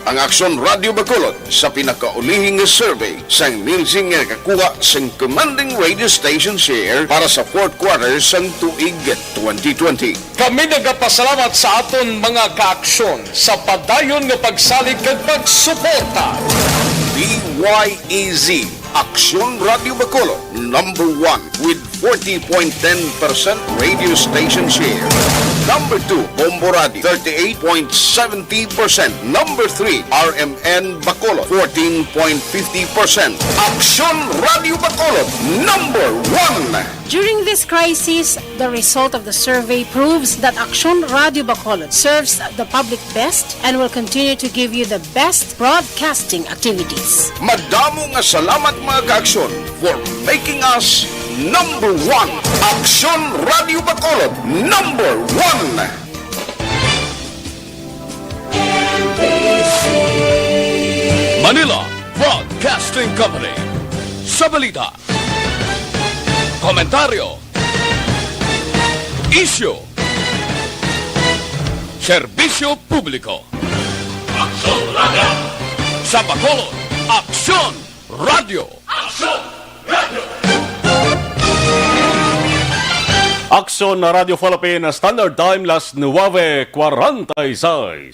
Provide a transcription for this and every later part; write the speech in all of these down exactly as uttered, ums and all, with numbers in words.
Ang Aksyon Radio Bacolod sa pinakaulihi nga survey sang Nielsen nga nakakuha sang commanding radio station share para sa fourth quarter sang tuig twenty twenty. Kami nagapasalamat sa aton mga kaaksyon sa padayon nga pagsalig kag pagsuporta. D Y E Z, Aksyon Radio Bacolod, number one with forty point ten percent radio station share. Number two, Bombo Radio, thirty-eight point seventy percent. Number three, R M N Bacolod, fourteen point fifty percent. Aksyon Radio Bacolod, number one. During this crisis, the result of the survey proves that Aksyon Radio Bacolod serves the public best and will continue to give you the best broadcasting activities. Madamo nga salamat, mga kaaksyon, for making us number one. Aksyon Radio Bacolod, number one. Manila Broadcasting Company. Sa balita, komentaryo, isyu, serbisyo publiko. Aksyon Radio. Sa Bacolod, Aksyon Radio. Aksyon Radio. Aksyon na Radio Philippine Standard Time, las nuwebe kwarenta y seis.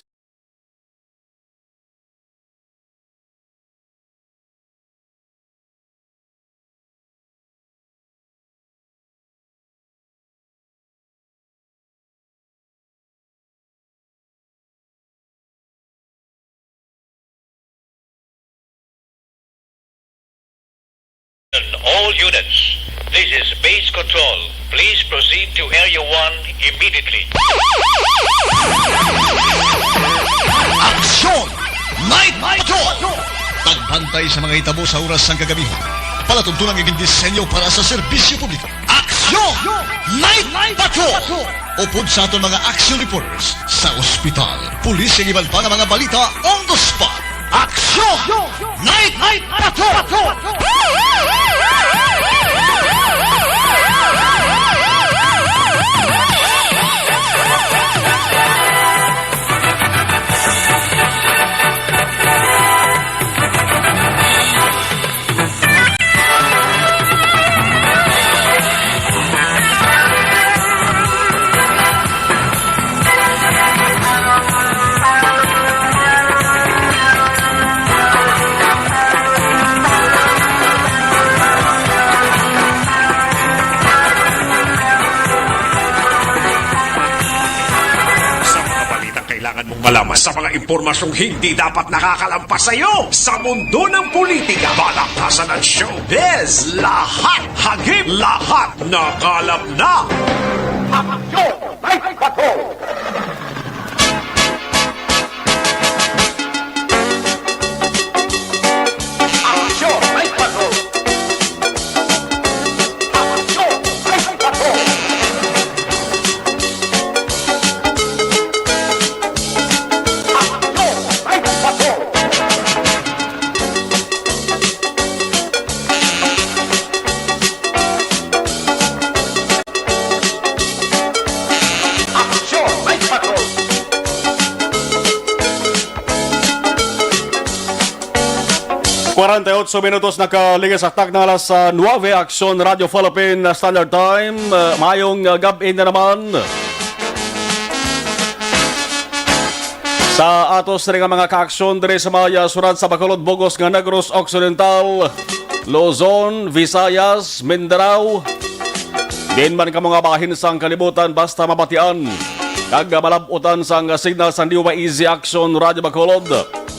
All units, this is base control. Please proceed to Area one immediately. Aksyon! Night Patrol! Pagbantay sa mga hitabo sa oras sang kagabihan. Palatuntunan nga gindisenyo para sa serbisyo publiko. Aksyon! Night Patrol! Upod sa aton mga action reporters sa ospital, pulis, kag iban pa nga mga balita on the spot. Aksyon! Night Patrol! Sa mga balita kailangan mong malaman, sa mga impormasyong hindi dapat nakakalampas sa iyo, sa mundo ng politika, balaktasan at showbiz, lahat hagip, lahat nakalap na. Aksyon! Night Patrol! Aksyon! Night Patrol! Kwarenta y otso minutos nakaligid sa takna alas, ah, nuwebe, Aksyon Radio Philippine Standard Time. Ah, mayong, ah, gab-i na naman sa ato sini nga mga kaaksyon diri sa mga syudad sa Bacolod, bug-os nga Negros Occidental, Luzon, Visayas, Mindanao. Diin man kamo nga bahin sang kalibutan, basta mabatian kag malab-utan sang signal sang D Y E Z Aksyon Radio Bacolod.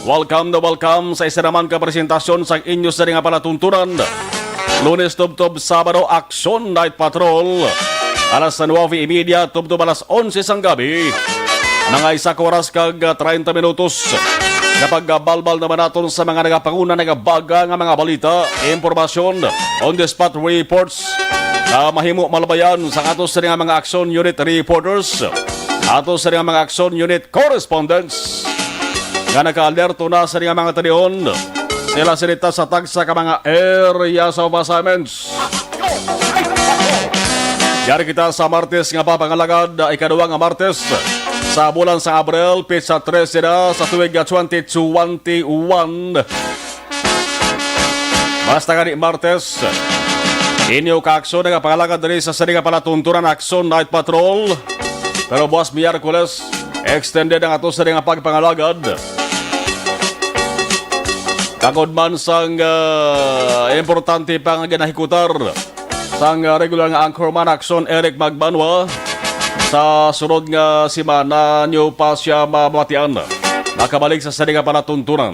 Welcome na welcome sa isa naman ka presentasyon sang inyo sini nga palatuntunan. Lunes tubtob Sabado, Aksyon Night Patrol. Alas nuwebe y media tubtob alas onse sang gabi. Mga isa ka oras kag, ah, treinta minutos. Kapag, ah, balbal naman naton sa mga nagapanguna, nagabaga nga mga balita, impormasyon, on the spot reports, ah, mahimo malabayan sa ato sini nga mga Aksyon Unit reporters, ato sini nga mga Aksyon Unit correspondents, nga naka-alerto na sa nga mga talion. Sila sinita sa tagsa ka mga areas of assignments. Yari kita sa Martes nga papangalagad, ikaduha nga Martes sa bulan sa Abril, petsa trese na sa tuig nga twenty twenty-one. Basta gani Martes, inyo kaaksyon nga pangalagad diri sa sini nga palatuntunan, Aksyon Night Patrol. Pero buwas Miyerkules, extended ang ato sini nga pagpangalagad. Tungod man sang, ah, importante pa nga ginahikutar sang, ah, regular nga anchorman, Aksyon Eric Magbanwa, sa sunod nga semana nyo pa siya mabatian. Makabalik sa sini nga palatuntunan.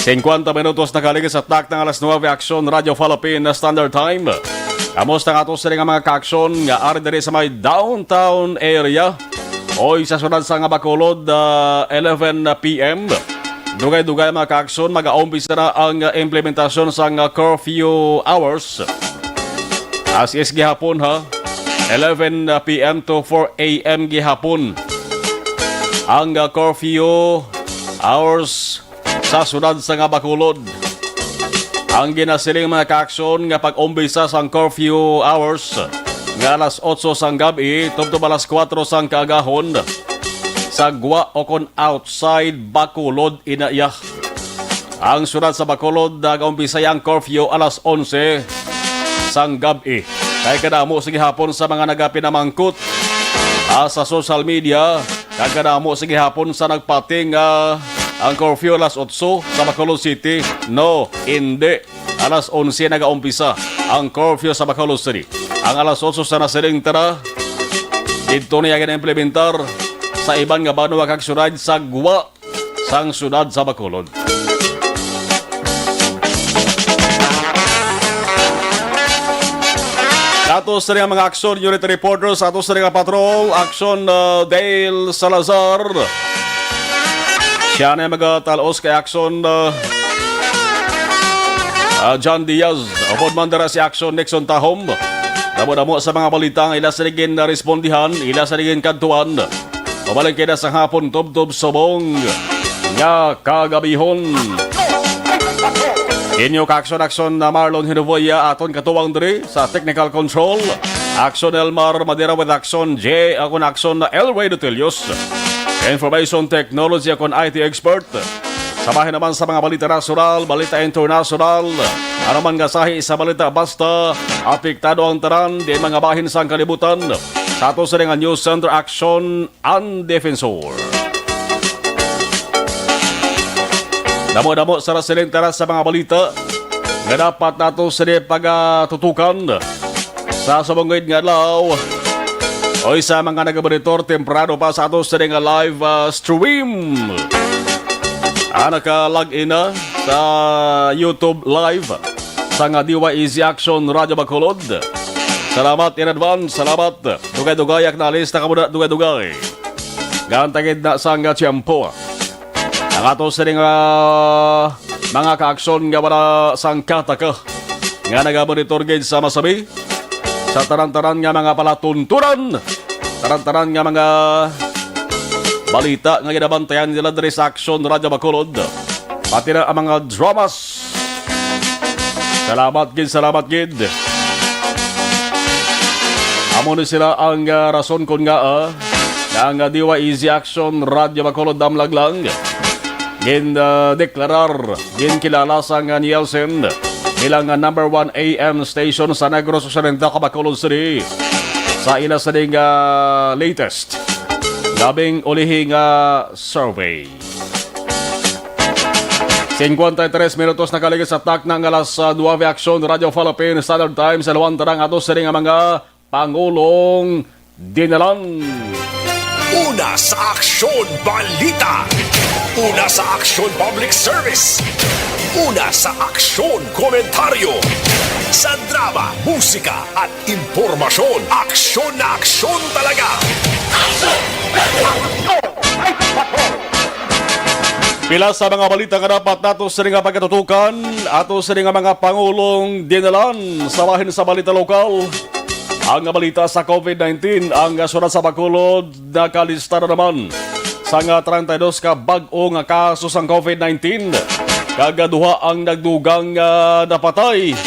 Singkwenta minutos nakaligid sa takna nga alas nuebe, Aksyon Radyo Philippine Standard Time. Kamusta nga ato sini nga mga kaaksyon nga ari diri sa may downtown area? Oy, sa syudad sang Bacolod, ah, eleven p m. Dugay-dugay, mga kaaksyon, mag-aumpisa na ang, ah, implementasyon sang, ah, curfew hours. As is gihapon, ha, eleven p m to four a m gihapon ang, ah, curfew hours sa syudad sang Bacolod. Ang ginasiling, mga kaaksyon, nga pag-umpisa sang curfew hours nga alas otso sang gab-i tubtob alas kuwatro sang kaagahon sa gwa o kon outside Bacolod, ina iya. Ang syudad sa Bacolod, nag-umpisa ang curfew alas onse sang gab-i. Kay kadamo sa gihapon sa mga nagapinamangkot, ah, sa social media, kag kadamo sa gihapon sa nagpating, ah, ang curfew alas otso sa Bacolod City. No, hindi. Alas onse nagaumpisa ang curfew sa Bacolod City. Ang alas otso sa nasiling tara, didto niya gina-implementar sa iban nga banwa kag syudad sa gwa sang syudad sa Bacolod. Ato sa mga Aksyon Unit Reporters, ato sa mga patrol, Aksyon, uh, Dale Salazar. Siya na yung magatalos kay Aksyon, uh, uh, John Diaz. Upod man dira si Aksyon Nixon Tahom. Damo-damo sa mga balita ang ila sa naging respondihan, ila sa naging kadtuan. Pabalik kita sa hapon, tubtob subong nga kagabihon. Inyo ka-aksyon-aksyon na Marlon Hinovoya aton katuwang diri sa technical control. Aksyon Elmar Madera with Aksyon J, ako na Aksyon na Elway Dutilios. Information technology, ako na I T expert. Sa bahin naman sa mga balita nasyonal, balita internasyonal, ano man nga sahi sa balita, basta apektado ang tanan, di mga bahin sang kalibutan. Sa ato sa nga News Center, Aksyon ang Defensor. Damo-damo sa nasiling tara sa mga balita nga dapat nato sini pagatutukan sa sumungod nga adlaw. Oy, sa mga nagamonitor temprano pa sa ato sini nga live, ah, stream, ah, naka-log in na sa YouTube Live sa nga D Y E Z Action Radio Bacolod. Salamat in advance, salamat. Dugay-dugay ak naalis na kamo na dugay-dugay. Gantagid na sang tiyempo. Ang ato sining, ah, mga kaaksyon nga wala sang kataka nga nagamonitor gid sa masabi sa tanan-tanan nga mga palatuntunan, tanan-tanan nga mga balita nga ginabantayan nila diri sa Action Radio Bacolod. Pati na ang mga dramas. Salamat gid, salamat gid. Amo ni sila ang, ah, rason kon ngaa, ah, nga ang, ah, D Y E Z Action Radio Bacolod damlag lang gin, ah, deklarar, gin kilala sa nga Nielsen bilang nga number one A M station sa Negros Occidental, Bacolod City. Sa ila sa ding, ah, latest labing ulihi nga survey. Singkwenta y tres minutos nakaligid sa takna nga alas, ah, nuebe, Aksyon Radio Philippines Standard Time sa Luan Tarang ato sini nga mga pangulong dinalan. Una sa Aksyon Balita. Una sa Aksyon Public Service. Una sa Aksyon Komentaryo. Sa drama, musika at impormasyon. Aksyon na aksyon talaga. Pila sa mga balita nga dapat nato sini nga pagkatutukan, ato sini nga mga pangulong dinalan sa bahin sa balita lokal. Ang balita sa COVID nineteen, ang syudad sa Bacolod nakalista na naman sa nga treinta y dos ka bag-o nga kaso sang COVID nineteen, kag duha ang nagdugang nga napatay.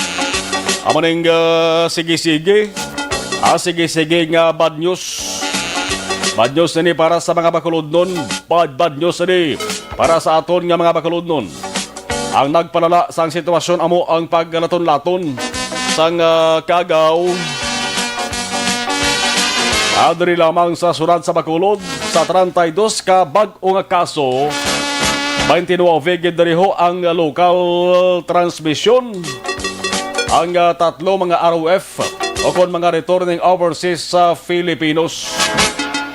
Amo ning, ah, sige-sige, ah, sige-sige nga bad news. Bad news ini para sa mga Bacolodnon. Bad, bad news ini para sa aton nga mga Bacolodnon. Ang nagpalala sang sitwasyon amo ang paglaton-laton sang, ah, kagaw. Ah, diri lamang sa syudad sa Bacolod, sa treinta y dos ka bag-o nga kaso, twenty-nine gid diri ho ang local transmission. Ang, ah, tatlo mga R O F o kon mga returning overseas sa Filipinos.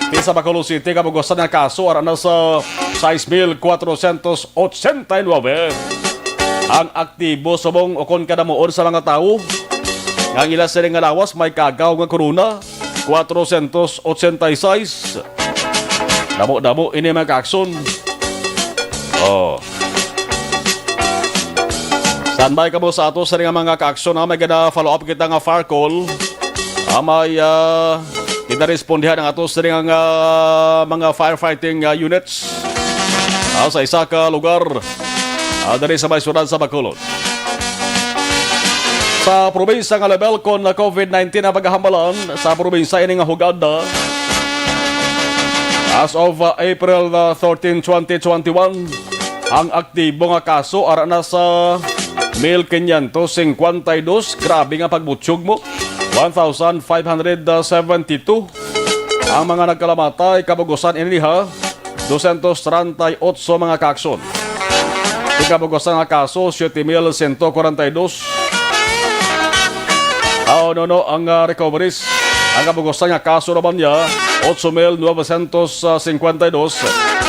Di sa Bacolod City, kabugasan nga kaso ara na sa sais mil kwatrocientos ochenta y nuebe. Ang aktibo subong o kon kadamuon sa mga tawo nga ang ila sini nga lawas may kagaw nga corona, kwatrocientos ochenta y seis. Damo-damo ini mga kaakson. Oh. Standby kamo sa ato sini nga mga kaakson, ha. May gina-follow up kita nga fire call. Ah, may, ah, ginarespondihan ang ato sini nga mga firefighting, ah, units, ah, sa isa ka lugar, ah, diri sa may syudad sa Bacolod. Sa probinsya nga level kon COVID nineteen ang paghahambalan sa probinsya ini nga hugada. As of, uh, April, uh, thirteen, twenty twenty-one, ang aktibo nga kaso ara na sa mil quinientos cincuenta y dos. Grabe nga pagbutyog mo. One thousand five hundred seventy-two ang mga nagkalamatay, kabugasan ini ha. Dosyentos treinta y ocho mga kaakson. Ang kabugasan nga kaso, siyete mil sento kwarenta y dos. Aw, no, no, ang, ah, recoveries. Ang kabugasan nga kaso naman niya, ocho mil novecientos cincuenta y dos.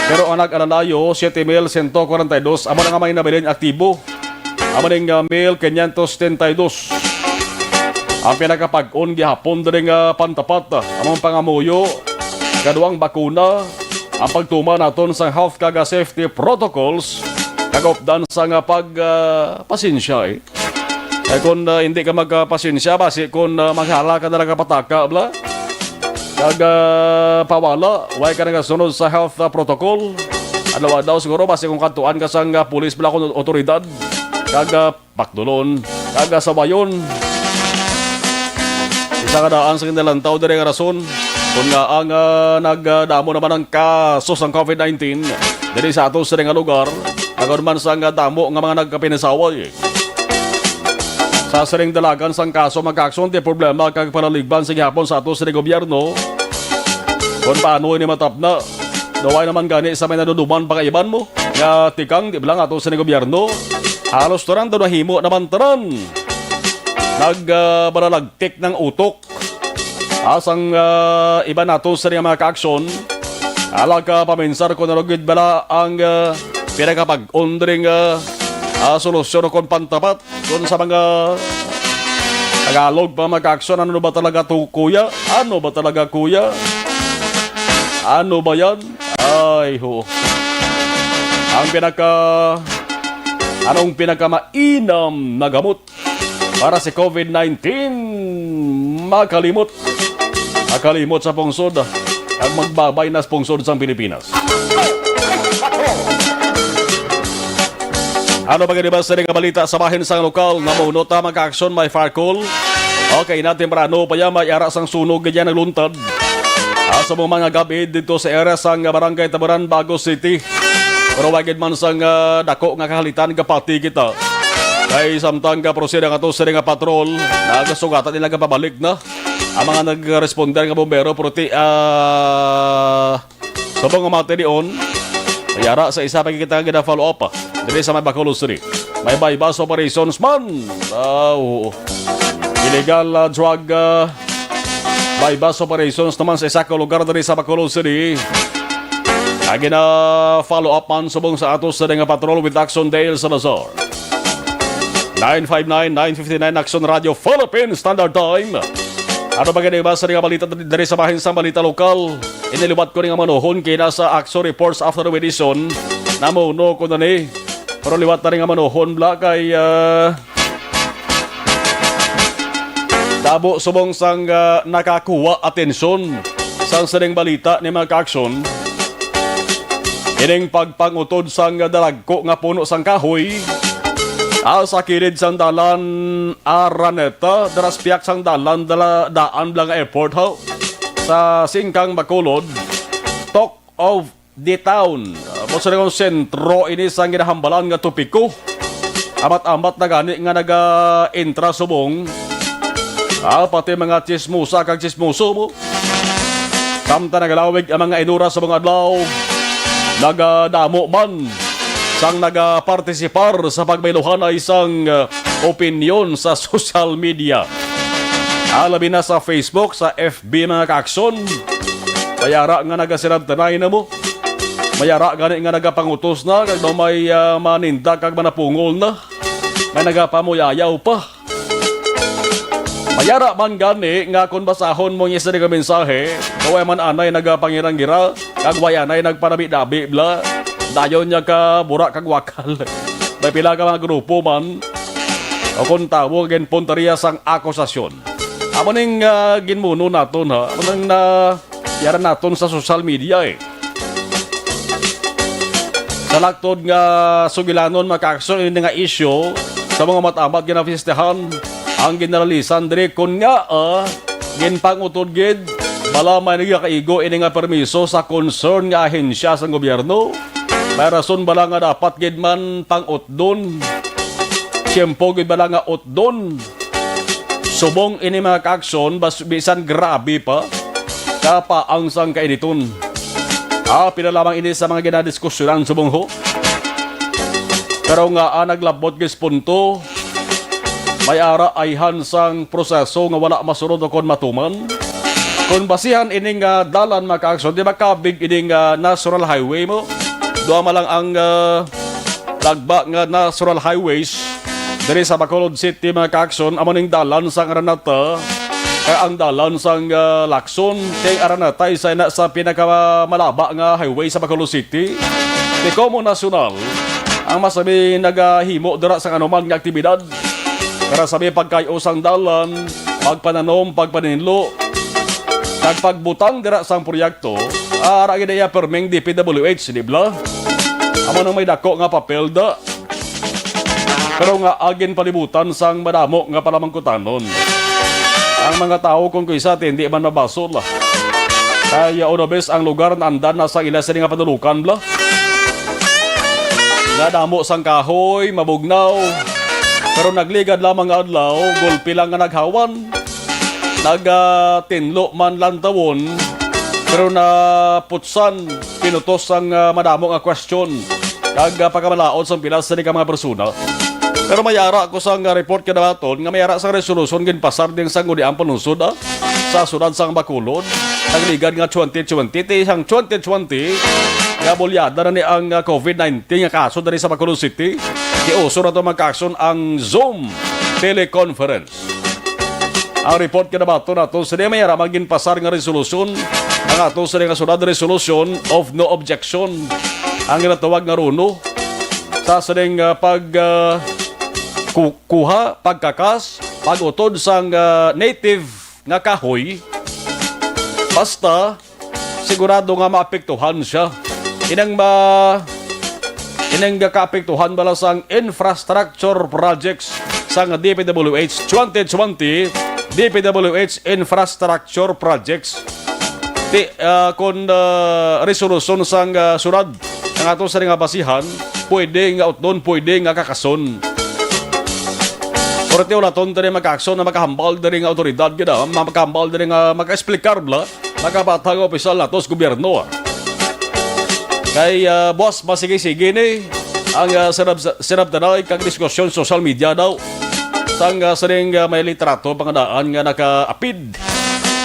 Pero ang nag-alalayo, siyete mil sento kwarenta y dos. Amo na nga may nabilin aktibo. Amo ning, ah, mil quinientos setenta y dos. Ang pinakapag-on gihapon diri nga pantapat, ah, among pangamuyo, kaduang bakuna, ang pagtuman naton sa health kag, ah, safety protocols, kag updan sa nga pag, ah, pasensya, eh. Eh, kung, ah, hindi ka magpasensya, basi kung, ah, maghala ka na lang kapataka, bla? Kag, ah, pawala, way ka nagasunod sa health, ah, protocol. Adlaw-adlaw siguro, basi kung kadtuan ka sang, ah, pulis, bla, kung otoridad. Kag, ah, pakdulon, kag, ah, sawayon. Isa ka daan sa ginalantaw diri nga rason, kung nga ang, ah, nagdamo naman ang kaso sang COVID nineteen diri sa ato sining nga lugar, agod man sang, ah, damo nga mga nagkapinisaway. Sa sining dalagan sang kaso, mga kaakson, ti problema kag palaligban sa gihapon sa ato sining gobyerno. Kung paano ini matapna? Daw ay naman gani sa may naduduman pa kaiban mo nga tikang, di ba lang ato sining gobyerno? Halos tanan daw nahimo naman tanan. Nag, ah, balalagtik ng utok. Asang, ah, iba nato sa mga kaaksyon. Alag ka paminsar kung ano gid bala ang, ah, pinakapag-undring, ah, ah, solusyon o kung pantapat. Kung sa mga Tagalog pa, mga kaaksyon, ano ba talaga to, kuya? Ano ba talaga, kuya? Ano ba yan? Ay, ho. Ang pinaka, anong pinakamainam na gamot para sa COVID nineteen? Makalimot. Makalimot sa pungsod. Ang magbabay na sa pungsod sa Pilipinas. Ano ba gani ba sa nga balita sa bahin sang lokal? Namuno ta, mga kaaksyon, may fire call. Okay, natin para ano pa yan, may ara sang sunog ganyan nagluntad. Ah, sa mga gabi dito sa area sang Barangay Tabaran, Bago City. Pero wagid man sang, ah, dako nga kahalitan, kapati kita. Kay samtang ka proceed ang ato sila nga patrol, nagasugatan nila kapabalik na ang mga nagresponde nga bombero, pero ti, ah, Subong nga mga tinion, may ara sa isa pa kita nga gina-follow up, ah, diri sa may Bacolod City. May buy-bust operations man. Ah, oo. Illegal, ah, drug, ah, buy-bust operations naman sa isa ka lugar diri sa Bacolod City. Ang gina-follow up man subong sa ato sa nga patrol with Action Dale Salazar. Nine five nine, nine fifty-nine, Action Radio Philippines Standard Time. Ano ba gani ba sa nga balita diri sa bahin sa balita lokal? Iniliwat ko ni nga manuhon kay nasa Action Reports Afternoon Edition. Namuno ko na ni. Pero liwat na rin nga manuhon bla kay, ah, tabo subong sang, ah, nakakuha atensyon sang sining balita ni mga kaaksyon. Ining pagpangutod sang dalagko nga puno sang kahoy, ah, sa kilid sang dalan Araneta, dira sa piyak sang dalan dala, daan bla nga airport, ho, sa Singkang, Bacolod. talk of the town. Ah, mo sa sentro ini sang ginahambalan nga topiko. Amat-amat na gani nga naga-entra subong. Ah, pati mga chismosa kag chismoso mo. Samtang nagalawig ang mga inura sa mga adlaw, nagadamo man sang nagapartisipar sa pagbayluhanay sang, ah, opinyon sa social media. Ah, labi na sa Facebook, sa F B, mga kaakson. Mayara nga nagasinabtanay na mo. Mayara gani nga nagapangutos na, kag daw may, ah, maninda kag manapungol na. May nagapamuyayaw pa. Mayara man gani nga kon basahon mo ang isa nga mensahe, kay way man anay nagapangirang-gira, kag way anay nagpanabi-dabi bla. Dayon niya ka bura kag wakal. May pila ka mga grupo man, o kon tawo nga ginpuntaria sang akusasyon. Amo ning, ah, ginmuno naton, ha. Amo nang na-, yara naton sa social media, eh. Sa laktod nga sugilanon, mga kaakson, ini nga isyu sa mga amat-amat ginapistahan ang ginalalisan diri, kon ngaa, ah, ginpang-utod gid bala may nagakaigo ini nga permiso sa concern nga ahensya sang gobyerno. May rason bala nga dapat gid man pang-utdon? Tiyempo gid bala nga utdon? Subong ini, mga kaakson, bas-, bisan grabe pa, kapaang sang kainiton. Ah, pila lamang ini sa mga ginadiskusyonan subong ho. Pero nga, ah, naglabot gis punto, may ara ayhan sang proseso nga wala masunod o kon matuman. Kung basihan ini nga dalan, mga kaakson, di ba kabig ini nga national highway mo? Duha man lang ang, ah, lagba nga national highways diri sa Bacolod City, mga kaakson, amo ning dalan sang Araneta, kag ang dalan sang, ah, Lacson, kay Araneta isa na sa pinakamalaba nga highway sa Bacolod City. Ti komo nasyonal ang masabi nagahimo dira sang anuman nga aktibidad para sabi pagkay-o sang dalan, pagpananom, pagpaninlo, kag pagbutang dira sang proyekto, ara gid iya perming D P W H, di bala? Amo nang may dako nga papel da. Pero nga agin palibutan sang madamo nga palamangkutanon. Ang mga tawo kon kuysa ti hindi man mabasol. Kay, uh, una bes ang lugar naandan na sa ila sini nga panulukan bala. Nga damo sang kahoy, mabugnaw. Pero nagligad lamang nga adlaw, gulpi lang nga naghawan. Nagatinlo man lantawon, pero naputsan, pinutos sang, ah, madamo nga question kag, ah, pagkamalaod sang pila sini ka mga persona. Pero may ara ko sang, ah, report kinabaton nga may ara sang resolusyon ginpasar din sang Sangguniang Panlungsod, ah, sa siyudad sang Bacolod. Nagligad nga twenty twenty, ti sang twenty twenty nga bulyada na ni ang, ah, COVID nineteen nga kaso diri sa Bacolod City. Giuso na to magkakson ang Zoom teleconference. Ang report kinabaton nato sini may ara man ginpasar nga resolusyon, ang ato sini nga sunod, resolution of no objection, ang ginatawag nga runo sa sining, ah, pag, ah, ku-, kuha, pagkakas, pag-utod sang, ah, native nga kahoy, basta sigurado nga maapektuhan siya. Inang ma-, inang kaapektuhan bala sang infrastructure projects sang D P W H twenty twenty, D P W H infrastructure projects. Ti, ah, kon, ah, resolusyon sang, ah, syudad ang ato sa nga basihan, pwede nga utdon, pwede nga kakason. Pero ti ulaton diri magkakson na makahambal diri nga awtoridad gid, ah, makahambal diri nga maka-explicar bala. Nagapatag opisyal nato sa gobyerno. Kay, ah, boss, masigi-sige ni ang, ah, sinab-, sinabtanay kag diskusyon sa social media daw. Sang, ah, sining, ah, may litrato pangadaan nga nakaapid.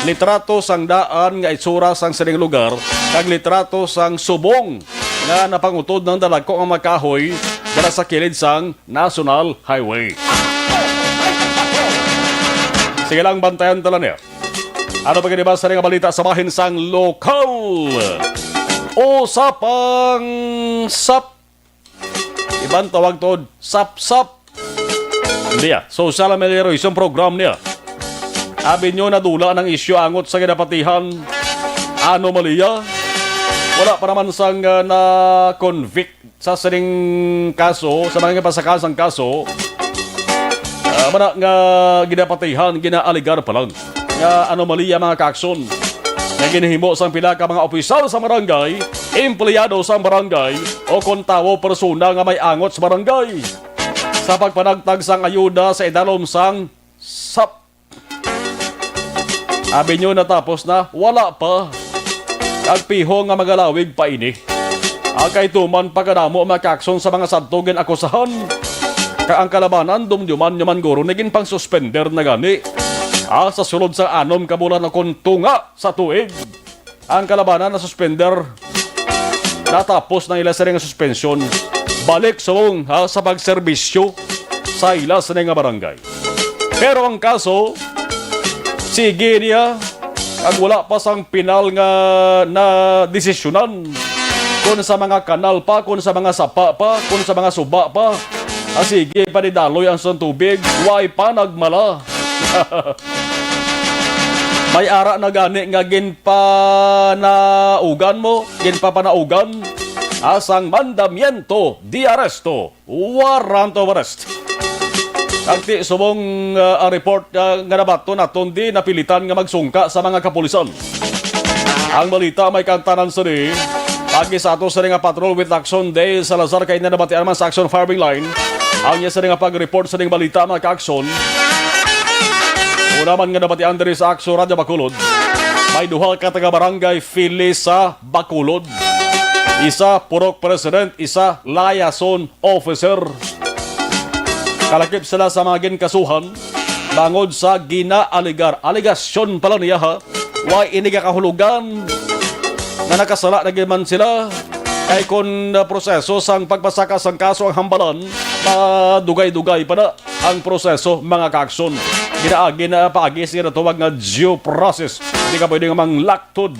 Litrato sang daan nga itsura sang sining lugar, kag litrato sang subong nga napangutod ng dalagko nga mga kahoy dala sa kilid sang National Highway. Sige lang, bantayan tala niya. Ano pa gani ba sa nga balita sa bahin sang lokal? Usapang sap. Iban tawag to, sap-sap. Niya, social amelioration program niya. Abi nyo nadula ng isyu angot sa ginapatihan. Anomalya. Wala pa naman sang, ah, na-convict sa sining kaso, sa mga pasakal sang kaso, ah, mana nga ginapatihan, ginaaligar pa lang nga anomalya, mga kaakson. nga ginhimo sang pila ka mga opisyal sa barangay, empleyado sa barangay, o kon tawo persona nga may angot sa barangay sa pagpanagtag sang ayuda sa idalom sang sap. Abi nyo natapos na? Wala pa. Kag piho nga magalawig pa ini. Ang kay tuman pa kadamo makakson sa mga sadto gin-akusahan. Kag ang kalabanan, dumduman nyo man guro ni ginpang-suspender na gani. Ah, sa sulod sa anom ka bulan o kon tunga sa tuig. Ang kalabanan na suspender. Natapos na ila sini nga suspensyon. Balik subong, ha, sa pagserbisyo sa ila sini nga barangay. Pero ang kaso, sige niya, ag wala pa sang pinal nga na desisyonan. Kung sa mga kanal pa, kung sa mga sapa pa, kung sa mga suba pa, ah, sige pa ni daloy ang sang tubig, way pa nagmala. May ara na gani nga ginpanaugan mo, ginpapanaugan, ah, sang mandamiento de arresto, warrant of arrest. Kag ti subong, ah, ang report, ah, nga nabaton naton di napilitan nga magsungka sa mga kapulisan. Ang balita may kantanan sini, pagi sa ato sini nga Patrol with Action Day Salazar kay na nabatian man sa Action Firing Line. Ang iya sini nga pag-report sa ning balita, mga ka-aksyon. Una man nga nabatian diri sa Action Radyo Bacolod, may duha ka taga-barangay Fili sa Bacolod. Isa purok president, isa liaison officer. Kalakip sila sa mga ginkasuhan bangod sa ginaaligar. Aligasyon pala niya, ha. Way ini ka kahulugan nga nakasala na gid man sila. Kay kon, uh, proseso sang pagpasaka sang kaso ang hambalan, madugay-dugay pa na ang proseso, mga ka-aksyon. Ginaagi na paagi sa ginatawag nga due process. Hindi ka pwede nga manglaktod.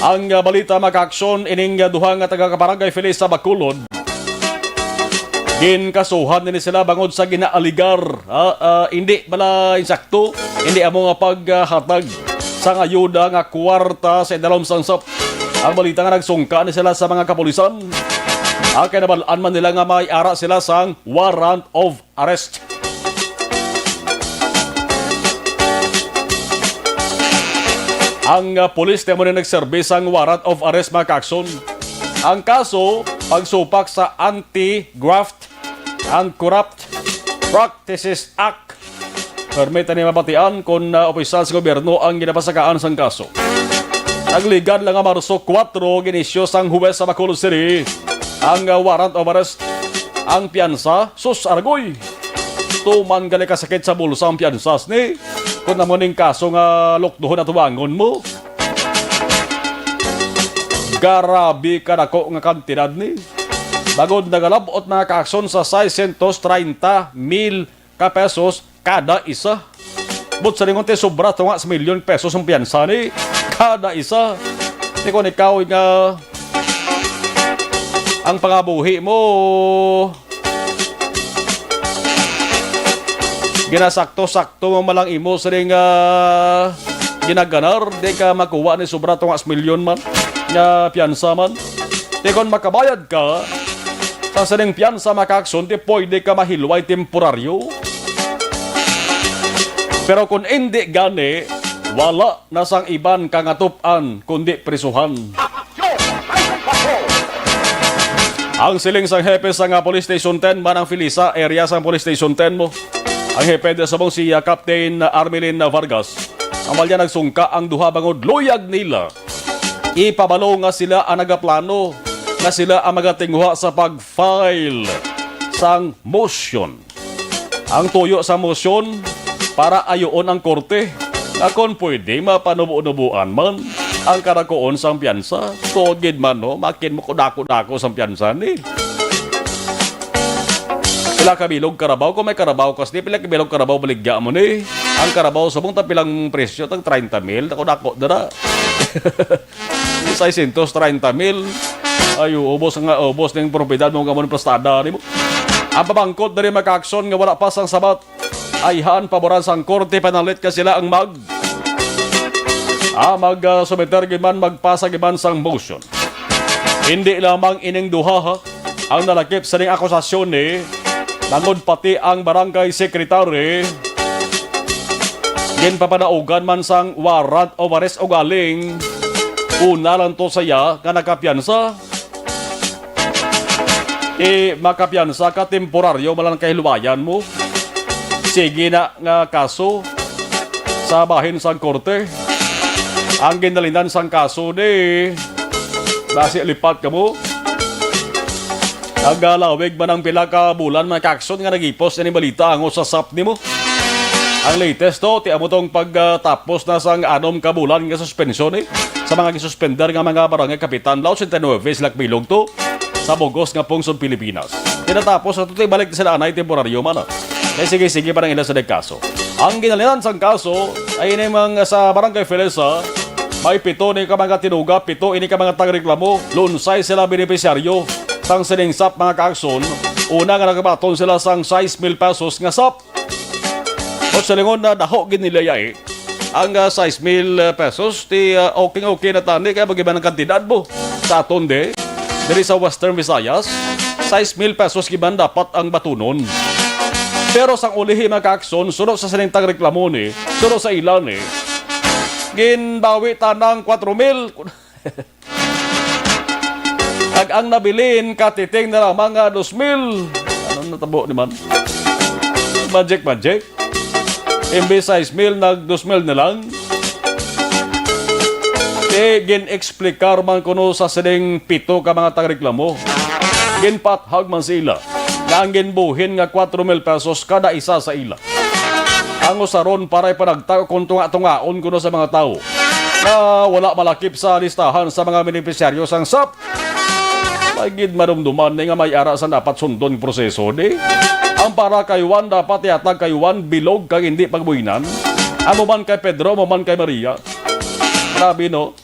Ang, ah, balita, mga ka-aksyon, ining, ah, duha nga taga-Kaparangay Feliz sa Bacolod, ginkasuhan nini sila bangod sa ginaaligar, ah, ah, hindi bala insakto, hindi amo nga paghatag sang ayuda nga kwarta sa idalom sang sap. Ang balita nga nagsungka ni sila sa mga kapulisan. Ah, kay nabal-an man nila nga may ara sila sang warrant of arrest. Ang, ah, pulis na mo na nagserbi sang warrant of arrest, mga ka-aksyon. Ang kaso, pagsupak sa Anti-Graft and Corrupt Practices Act. Permi tani mabatian kon, ah, opisyal sa gobyerno ang ginapasakaan sang kaso. Nagligad lang nga Marso kuwatro, ginisyu sang huwes sa Bacolod City ang, ah, warrant of arrest. Ang piyansa, sus, aragoy. Tuman gali kasakit sa bulsa ang piyansas ni. Kung amo ning kaso nga lukduhon atubangon mo. Grabe ka dako nga kantidad ni. Bagod nagalabot, mga ka-aksyon, sa seiscientos treinta mil ka pesos kada isa. But sa lingon ti sobra to nga sa milyon pesos ang piyansa ni kada isa. Ti kon ikaw nga ang pangabuhi mo, ginasakto-sakto mo malang imo sining, ah, ginaganar, di ka makuha ni sobra to nga sa milyon man nga piyansa man. Ti kon makabayad ka sa sining piyansa, mga ka-aksyon, ti pwede ka mahilway temporaryo. Pero kung indi gani, wala na sang iban ka nga tup-an kundi prisuhan. Ang siling sang hepe sang, ah, Police Station ten man ang Felisa area sang Police Station ten mo. Ang hepe di subong si, ah, Captain Armelin Vargas. Ang malya nagsungka ang duha bangod luyag nila ipabalo nga sila ang nagaplano nga sila ang magatinguha sa pag-file sang motion. Ang tuyo sa motion para ayuon ang korte nga kon pwede mapanubo-nuboan man ang kadakuon sang piyansa. Tuod gid man, no, makin mo kung dako-dako sang piyansa ni. Pila ka bilog karabaw? Kung may karabaw kas ni, pila ka bilog karabaw baligya mo ni? Ang karabaw subong ta pilang presyo, tag treinta mil, dako-dako dira. Seiscientos treinta mil. Ay, ubos nga, ubos ning propiedad mo, kamo ni prestada nimo. Ang pamangkot diri, mga ka-aksyon, nga wala pa sang sabat, ayhan paboran sang korte panalit ka sila ang mag, ah, mag, ah, sumiter gid man, magpasa gid man sang motion. Hindi lamang ining duha, ha, ang nalakip sa ning akusasyon ni, bangod pati ang barangay secretary Ginpapadaugan man sang warrant of arrest ugaling una lang to sa iya nga nakapiyansa. Ti makapiyansa ka, temporaryo man lang kahiluwayan mo. Sige na nga kaso sa bahin sang korte. Ang ginhalinan sang kaso ni, basi lipat kamo. Nagalawig man ang pila ka bulan, mga kaakson, nga nagipos ini balita ango sa sap nimo. Ang latest to, ti amo tong pagtapos na sang anom ka bulan nga suspensyon, eh, sa mga gisuspender nga mga barangay kapitan, law sixty-nine, sila bilog to sa bugos nga pungsod Pilipinas. Tinatapos na to, ti balik sila anay temporaryo man, ah. Kay sige-sige pa nang ila sa nagkaso. Ang ginhalinan sang kaso ay ini mga sa Barangay Felisa, may pito ni ka mga tinuga, pito ini ka mga tagareklamo. Lunsay sila benepisyaryo sang sining sap, mga kaakson. Una nga nagabaton sila sang sais mil pesos nga sap. O silingon na daho gid nila yay. Ang, ah, sais mil pesos, ti, ah, okay, okay na tani, kaya mag-iba ng kantidad mo. Sa aton di, diri sa Western Visayas, sais mil pesos giban dapat ang batunon. Pero sang ulihi, mga kaakson, suno sa sining tagareklamo ni, suno sa ila ni, ginbawi tanang kwatro mil. Kag ang nabilin, katiting na lang mga dos mil. Ano natabo ni man? Magic, magic. Imbis sais mil, nag dos mil na lang. Ti gin-explikar man kuno sa sining pito ka mga tagareklamo. Ginpathag man sila nga ang ginbuhin nga kwatro mil pesos kada isa sa ila ang usaron para ipanagtag kon tunga-tungaon kuno sa mga tawo nga wala malakip sa listahan sa mga benepisyaryo sang sap. May gid madumduman ni nga may ara sa dapat sundon proseso, di? Ang para kay Juan dapat ihatag kay Juan bilog kag hindi pagbuhinan. Amo man kay Pedro, amo man kay Maria. Grabe, no?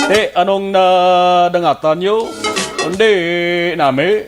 Eh, anong nadangatan nyo? Hindi nami.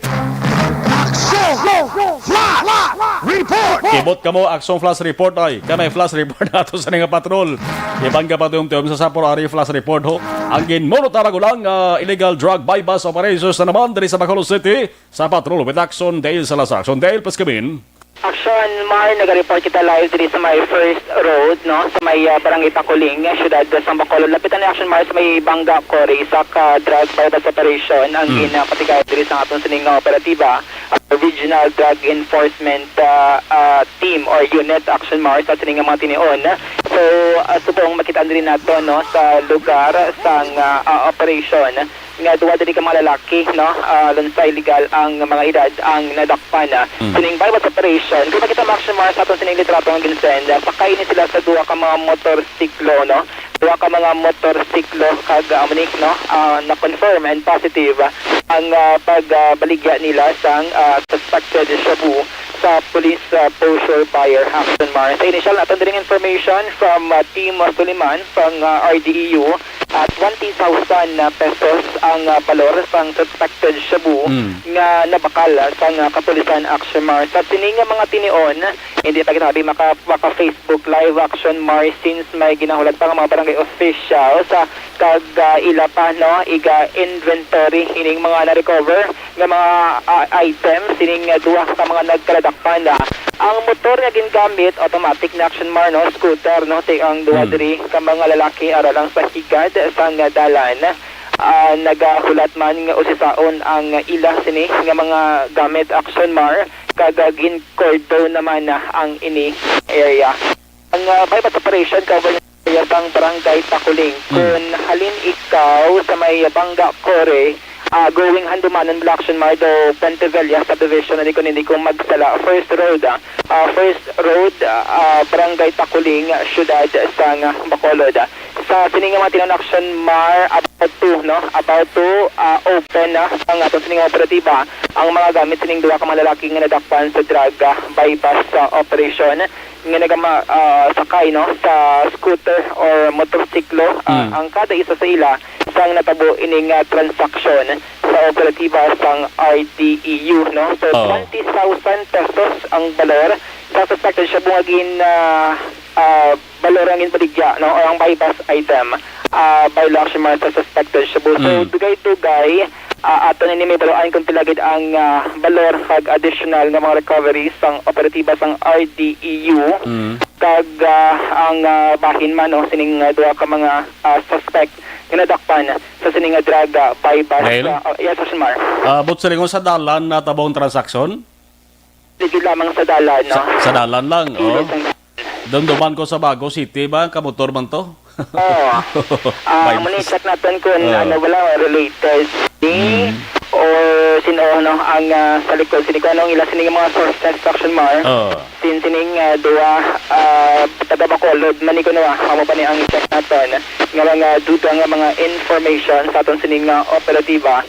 Action Flash Report! Kibot kamo, Action Flash Report ay. Kay may flash report nato sa nga patrol. Iban ka pa tuyom-tuyom sa Sapor Ari Flash Report, ho. Ang ginmuno ta magulang nga illegal drug buy-bust operations na naman diri sa Bacolod City. Sa patrol with Action Dale Salazar. Action Dale, paskamin. Action Mar, nag-report kita live diri sa may First Road, no, sa may, ah, Barangay Takuling, siyudad sa Bacolod. Lapitan ni Action Mar sa may Bangga Quarry, sa ka drug buy-bust operation ang Hmm. ginapatigay diri sa aton sining, ah, operatiba, ah, Regional Drug Enforcement, ah, ah, Team or Unit, Action Mar, sa sining mga tinion. So, ah, subong makita diri nato, no, sa lugar sang, ah, ah, operation, nga duha diri ka mga lalaki, no, ah, lunsay legal ang mga edad ang nadakpan, ah, Mm. sining buy-bust operation. Kung makita mo, Action Mar, sa aton sining litrato nga ginsend, ah, sakay ni sila sa duha ka mga motorsiklo, no, duha ka mga motorsiklo, kag, ah, amo ni, no, ah, na-confirm and positive, ah, ang, ah, pagbaligya nila sang, ah, suspected shabu sa police, ah, poseur buyer, Action Mar. Sa initial naton diring information from, ah, Team Suliman sang, ah, R D E U, ah, twenty thousand pesos ang, ah, balor sang suspected shabu Mm. nga nabakal, ah, sang, ah, kapulisan, Action Mar. Sa sini nga mga tinion, hindi pa ginabi maka, maka Facebook Live, Action Mar, since may ginahulat pa nga mga barangay officials, ah, kag, ah, ila pa, no, iga-inventory ining mga na-recover nga mga, ah, item sining, ah, duha ka mga nagkaladakpan. Ang motor nga gingamit, automatic na, Action Mar, no, scooter, no, ti ang duha Hmm. diri ka mga lalaki ara lang sa higad sang dalan. Ah, nagahulat man nga usisaon ang ila sini nga mga gamit, Action Mar, kag, ah, gin-cordon naman na ang ini area. Ang, ah, buy-bust operation cover niya sa Barangay Takuling. Hmm. Kung halin ikaw sa may Bangga Quarry, ah, going Handumanan, Action Mar, do Puente Villa subdivision, na di ko, hindi ko magsala. First Road, ah, ah, First Road, ah, Barangay Takuling, siyudad sang Bacolod. Sa sini nga mga tinan, Action Mar, about to, no? About to, ah, open na ang aton sining operatiba, ang mga gamit sining duha ka mga lalaki nga nadakpan sa drug, ah, buy-bust, ah, operation nga nagama-, ah, sakay, no, sa scooter or motorsiklo, ah, Mm. ang kada isa sa ila sang natabo ining, ah, transaksyon sa operatiba sang R D E U, no? So, Oo. twenty thousand pesos ang balor sa suspected shabu nga gin, ah, ah, balor ang ginbaligya, no, or ang buy-bust item, ah, by Lakshmar sa suspected shabu. So, Mm. dugay-dugay, ah, aton ini may baluan kung pila gid ang, ah, balor kag additional nga mga recovery sang operatiba sang R D E U. Mm. kag, ah, ang, ah, bahin man, no, sining, ah, duha ka mga, ah, suspect nga nadakpan sa sining, ah, drug, ah, buy-bust, Dahil? ah, oh, yes, Sir Mar. Ah, but silingon sa dalan na tabong transaksyon? Ligid lamang sa dalan, no? Sa, sa dalan lang, Ligid oh. sa Dumduman ko sa Bago City ba? Kamotor man to? Oo. Ah, Vibes. Amo ni check naton kung Ah. ano, wala, related ni Mm. or sino, ano, ang, ah, sa likod. Sino ko, anong ila, sino yung mga source na instruction, Mar? Ah. Sin, sining, ah, duwa, ah, taga Bacolod, man ni kuno, ah, amo pa ni ang check naton nga mga duda nga mga information sa aton sining, ah, operatiba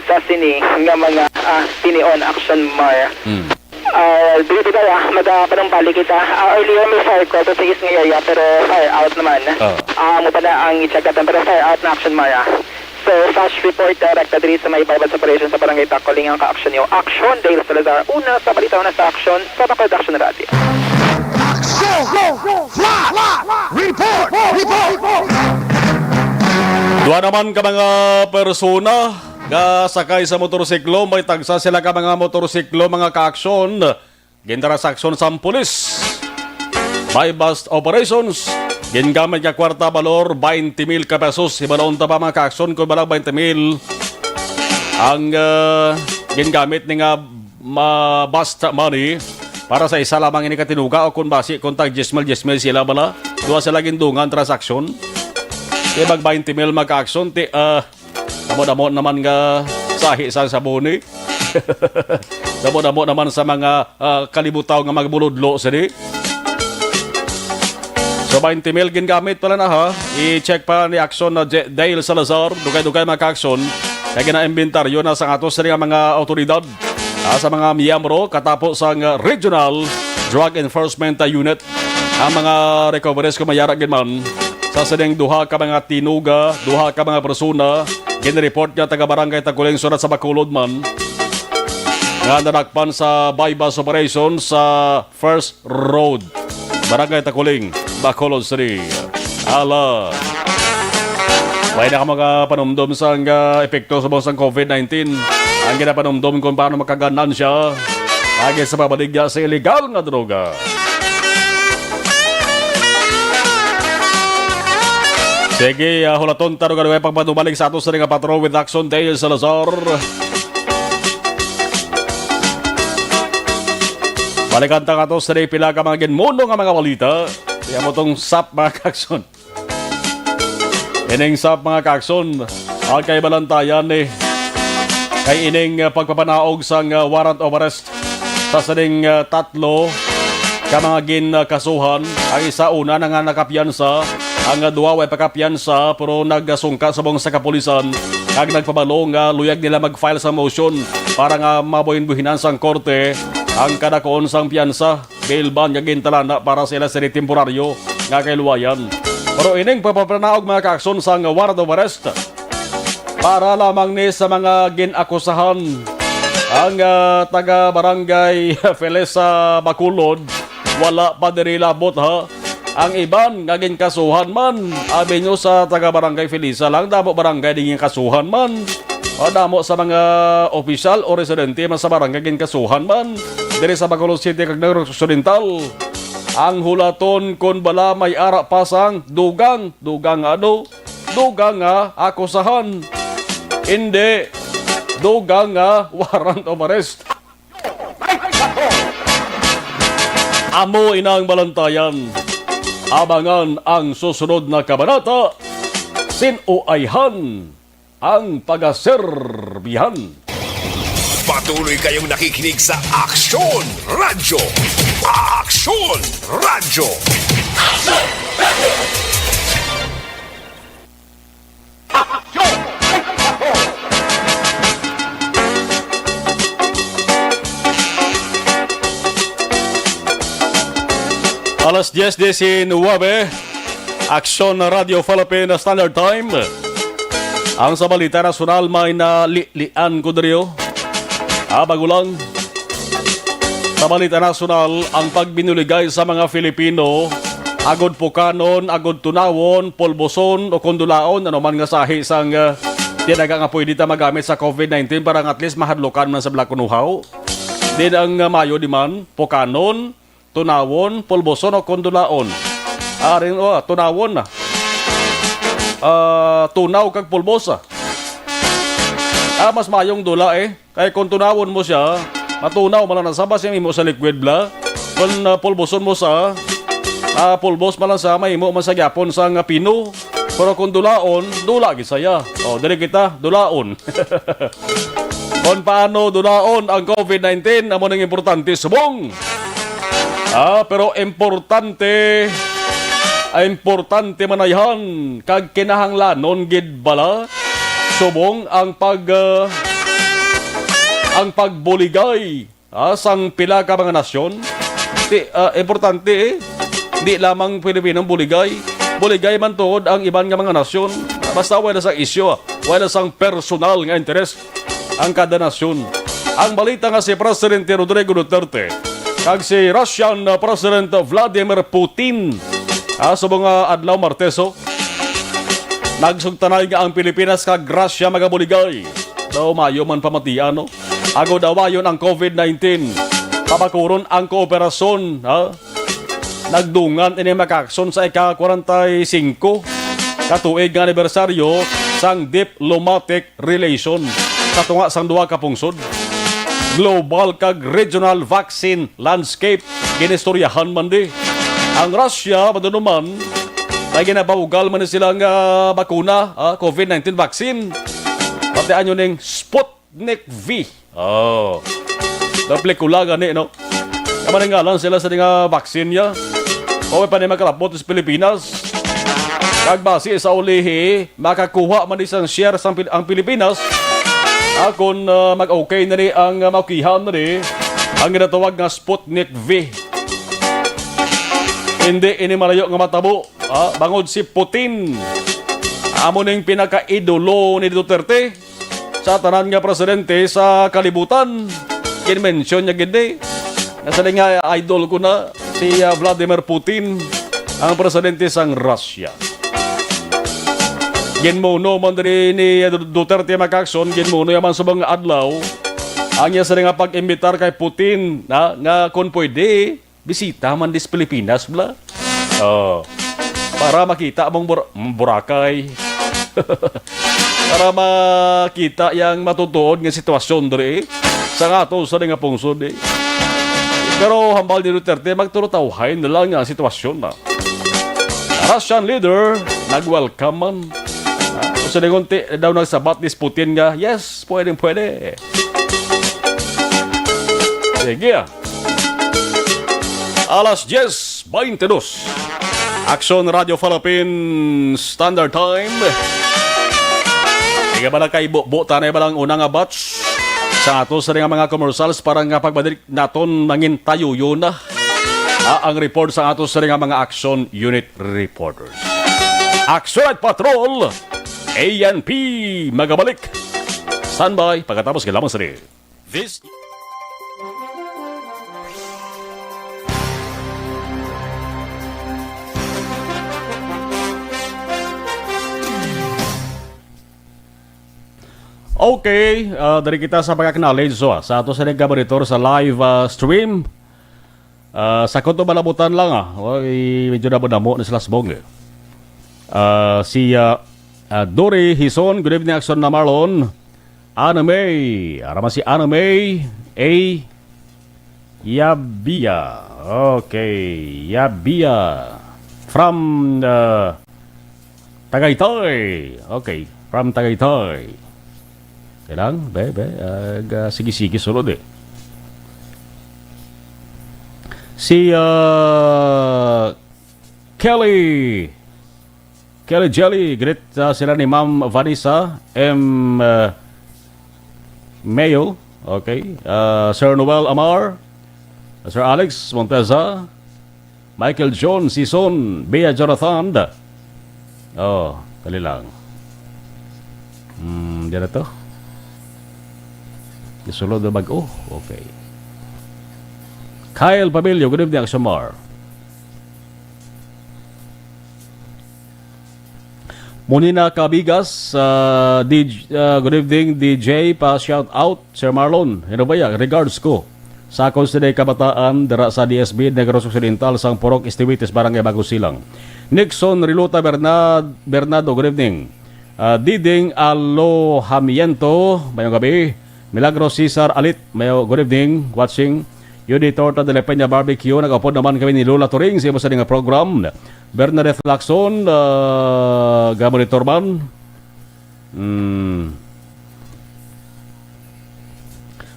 sa sini nga mga, ah, tinion action, Mar. Mm. Ah, dili ba, ah, magapanumbalik kita. Ah, earlier may fire call sa Iis nga area, pero fire out naman. Ah. Ah, amo pa na ang i-check natin, pero fire out na action, Mara. So, flash report, direkta diri sa may buy-bust operation sa Barangay Tacoling ang ka-action niyo. Action, Dale Salazar. Una sa balita, una sa action, sa Bacolod Action Radio. Action! Flash! Report! Report! Duha naman ka mga persona nga sakay sa motorsiklo, may tagsa sila ka mga motorsiklo, mga ka-aksyon. Gintransaksyon sang pulis. Buy-bust operations. Gingamit nga kwarta, balor twenty mil ka pesos. Hibalon ta pa, mga ka-aksyon, kung balang twenty mil ang, ah, gingamit ni nga ma-, bust money para sa isa lamang ini ka tinuga, o kung basi kung tag diyes mil, diyes mil sila bala. Duha sila gindungan transaksyon. Kay mag twenty mil, mga ka-aksyon, ti, ah, Damo-damo naman nga sahi sang sabon, eh. Damo-damo naman sa mga, ah, kalibutaw nga mga buludlo, sini. So, twenty mil gingamit pala na, ha? I-check pa ni Action na Je-, Dale Salazar, dugay-dugay, mga ka-aksyon, kay gina-inventaryo na sa ato sini nga mga awtoridad, ah, sa mga miyembro, katapo sang, ah, Regional Drug Enforcement, ah, Unit. Ang mga recoveries kung mayara gid man sa sining duha ka mga tinuga, duha ka mga persona, ginreport nga taga Barangay Taguling, Surat sa Bacolod man, nga nadakpan sa buy-bust operation sa First Road, Barangay Taguling, Bacolod City. Ala. May na ka mga panumdom sang, ah, epekto subong sang covid nineteen. Ang ginapanumdom kung paano makaganansya agi sa pagbaligya sa iligal nga droga. Sige, ah, hulaton ta, dugay-dugay pagpadumalik sa ato sa nga Patrol with Action, Dale Salazar. Balikan ta nga to sa pila ka mga ginmuno nga mga balita. Kaya mo tong sap, mga ka-aksyon. Ining sap, mga ka-aksyon, ang kay balantayan ni kay ining, uh, pagpapanaog sang, uh, warrant of arrest sa sining, uh, tatlo ka mga ginkasuhan. Ang isa una na nga nakapiyansa, ang, uh, duwa way pakapiyansa, pero nagasungka subong sa kapulisan kag nagpabalo nga luyag nila mag-file sa motion para nga mabuhin-buhinan sang korte ang kadakuon sang piyansa, bail bond, nga gintalana para sa ila sini temporaryo nga kaluwayan. Pero ining pagpapanaog, mga ka-aksyon, sang warrant of arrest para lamang ni sa mga gin-akusahan. Ang, ah, taga Barangay Felisa Bacolod, wala pa diri labot, ha. Ang iban nga ginkasuhan man, abi nyo sa taga Barangay Felisa lang, damo barangay di ginkasuhan man. O damo sa mga opisyal o residente man sa barangay ginkasuhan man diri sa Bacolod City kag Negros Occidental. Ang hulaton kon bala may ara pa sang dugang, dugang ano, dugang nga akusahan. Indi, dugang nga warrant of arrest. Amo inang balantayan. Abangan ang susunod na kabanata. Sin-o ayhan ang pagaserbihan. Patuloy kayong nakikinig sa Aksyon Radyo. Aksyon Radyo. Alas diyes diecinuebe, Aksyon Radio Philippine Standard Time. Ang sa balita nasyonal may nali-, lian ko diri, oh. Ah, bago lang. Sa balita nasyonal, ang pagbinuligay sa mga Filipino, agod pukanon, agod tunawon, pulboson, o kundulaon, ano man nga sahi sang, ah, tinaga nga pwede ta magamit sa covid nineteen para nga at least mahadlukan man sa bala kon uhaw. Din ang, ah, mayo di man, pukanon, Tunawon, pulboson o kon dulaon? Ari, oh, tunawon na. Ah, tunaw kag pulbos, ah. Ah, mas mayong dula, eh. Kay kung tunawon mo siya, matunaw man lang sa basi mahimo sa liquid bla. Kung, ah, pulboson mo sa, ah, pulbos man lang sa mahimo man sa gyapon sa nga pino. Pero kung dulaon, dula gid saya. Oh, diri kita, dulaon. Kung paano dulaon ang covid nineteen, amo ning importante subong. Ah, pero importante, ah, importante manayhan kag kinahanglanon gid bala subong ang pag, ah, ang pagbuligay, ah, sang pila ka mga nasyon. Ti, ah, importante, eh. Di lamang Pilipinong buligay. Buligay man tuod ang iban nga mga nasyon. Basta wala sang isyu, ah. Wala sang personal nga interes ang kada nasyon. Ang balita nga si Presidente Rodrigo Duterte kag si Russian, uh, President Vladimir Putin, ah, sa mga adlaw Martes, oh, nagsugtanay nga ang Pilipinas kag Russia magabuligay. Daw mayo man pamatian, no? Agod awayon ang covid nineteen, pabakuron ang kooperasyon, ha? Nagdungan ini makaaksyon sa ika-kwarenta y singko ka tuig nga anibersaryo sang diplomatic relation sa tunga sang duha ka pungsod. Global kag regional vaccine landscape ginistoryahan man di. Ang Russia, madunuman, kay ginababugal man ni sila nga bakuna, ah, covid nineteen vaccine. Pati anyo ning Sputnik V. Oh. Daw pelikula gani, no? Kamalingalan sila sa nga vaccine niya. O pa ni makalapot sa Pilipinas. Kag base sa ulihi, makakuha man isang share sang Pil-, ang Pilipinas. Akon, ah, mag-okay na ni ang, ah, maukihan na ni ang ginatawag nga Sputnik V. Hindi ini malayo nga matabo, ah, bangod si Putin amo ning pinaka-idolo ni Duterte. Sa tanan nga presidente sa kalibutan. Ginmensyon niya gid ni. Nasa nga idol ko na si, ah, Vladimir Putin, ang presidente sang Russia. Ginmuno man diri ni Duterte makakson, ginmuno yaman sa mga adlaw. Ang iya sila nga pag-imbitar kay Putin na, nga kung pwede, bisita man dis Pilipinas, bla. Oh. Para makita mong Bor-, mm, Boracay. Para makita yang matutuod nga sitwasyon diri sa ato sa nga pungsod, eh. Pero hambal ni Duterte, magturutawhay na lang nga sitwasyon na. Russian leader, nag-welcome man. Ah, sa lingon ti, daw nagsabat ni Putin nga, "Yes, pwedeng pwede." Sige, ah. Alas diyes beintidos. Aksyon Radio Philippines Standard Time. Sige ba na kay bu-, bu-, tanay ba lang una nga batch? Sa ato sa nga mga commercials para nga pagbalik naton mangin tayo yun na. Ah, ang report sa ato sa nga mga action unit reporters. Action at Patrol, A N P, magabalik. Standby, pagkatapos kailangan sa rin. This Okay, ah, diri kita sa pag-acknowledge, so, ah, sa ato sa nagkamonitor sa live, ah, stream. Ah, sa kuto malabutan lang, ah. Oy, medyo damo-damo na sila subong, eh. Ah, si, ah, ah, Dory Hison, good evening, Action na Marlon. Ana May, ara man si Ana May, A. Yabia. Okay, Yabia. From, uh, Tagaytay. Okay, from Tagaytay. Kailang, be, be, ag, ah, sige, sige, sulod eh. Si, uh, Kelly. Kelly Jelly, greet, uh, sila ni Ma'am Vanessa M, uh, Mayo. Okay. Uh, Sir Noel Amar, Sir Alex Monteza, Michael John Sison, Bea Jonathan. Oh, dali lang. Hmm, diyan na to. Isulod na bag-o. Okay. Kyle Pamilio, good evening, Action Mar. Munina Cabigas, ah, D J, ah, good evening, D J, pa shout out, Sir Marlon. Ano ba yan? Regards ko. Sa akon sini kabataan, dira sa D S B, Negros Occidental, sang Purok Estivites, Barangay Bagong Silang. Nixon Rilota Bernad-, Bernardo, good evening. Ah, Diding Alohamiento, mayong gabi. Milagro Cesar Alit, mayo, good evening, watching. Yudi Torta de la Peña Barbecue, nag-upod naman kami ni Lola Turing sa imo sa nga program. Bernadette Lacson, ah, ga-monitor man. Hmm.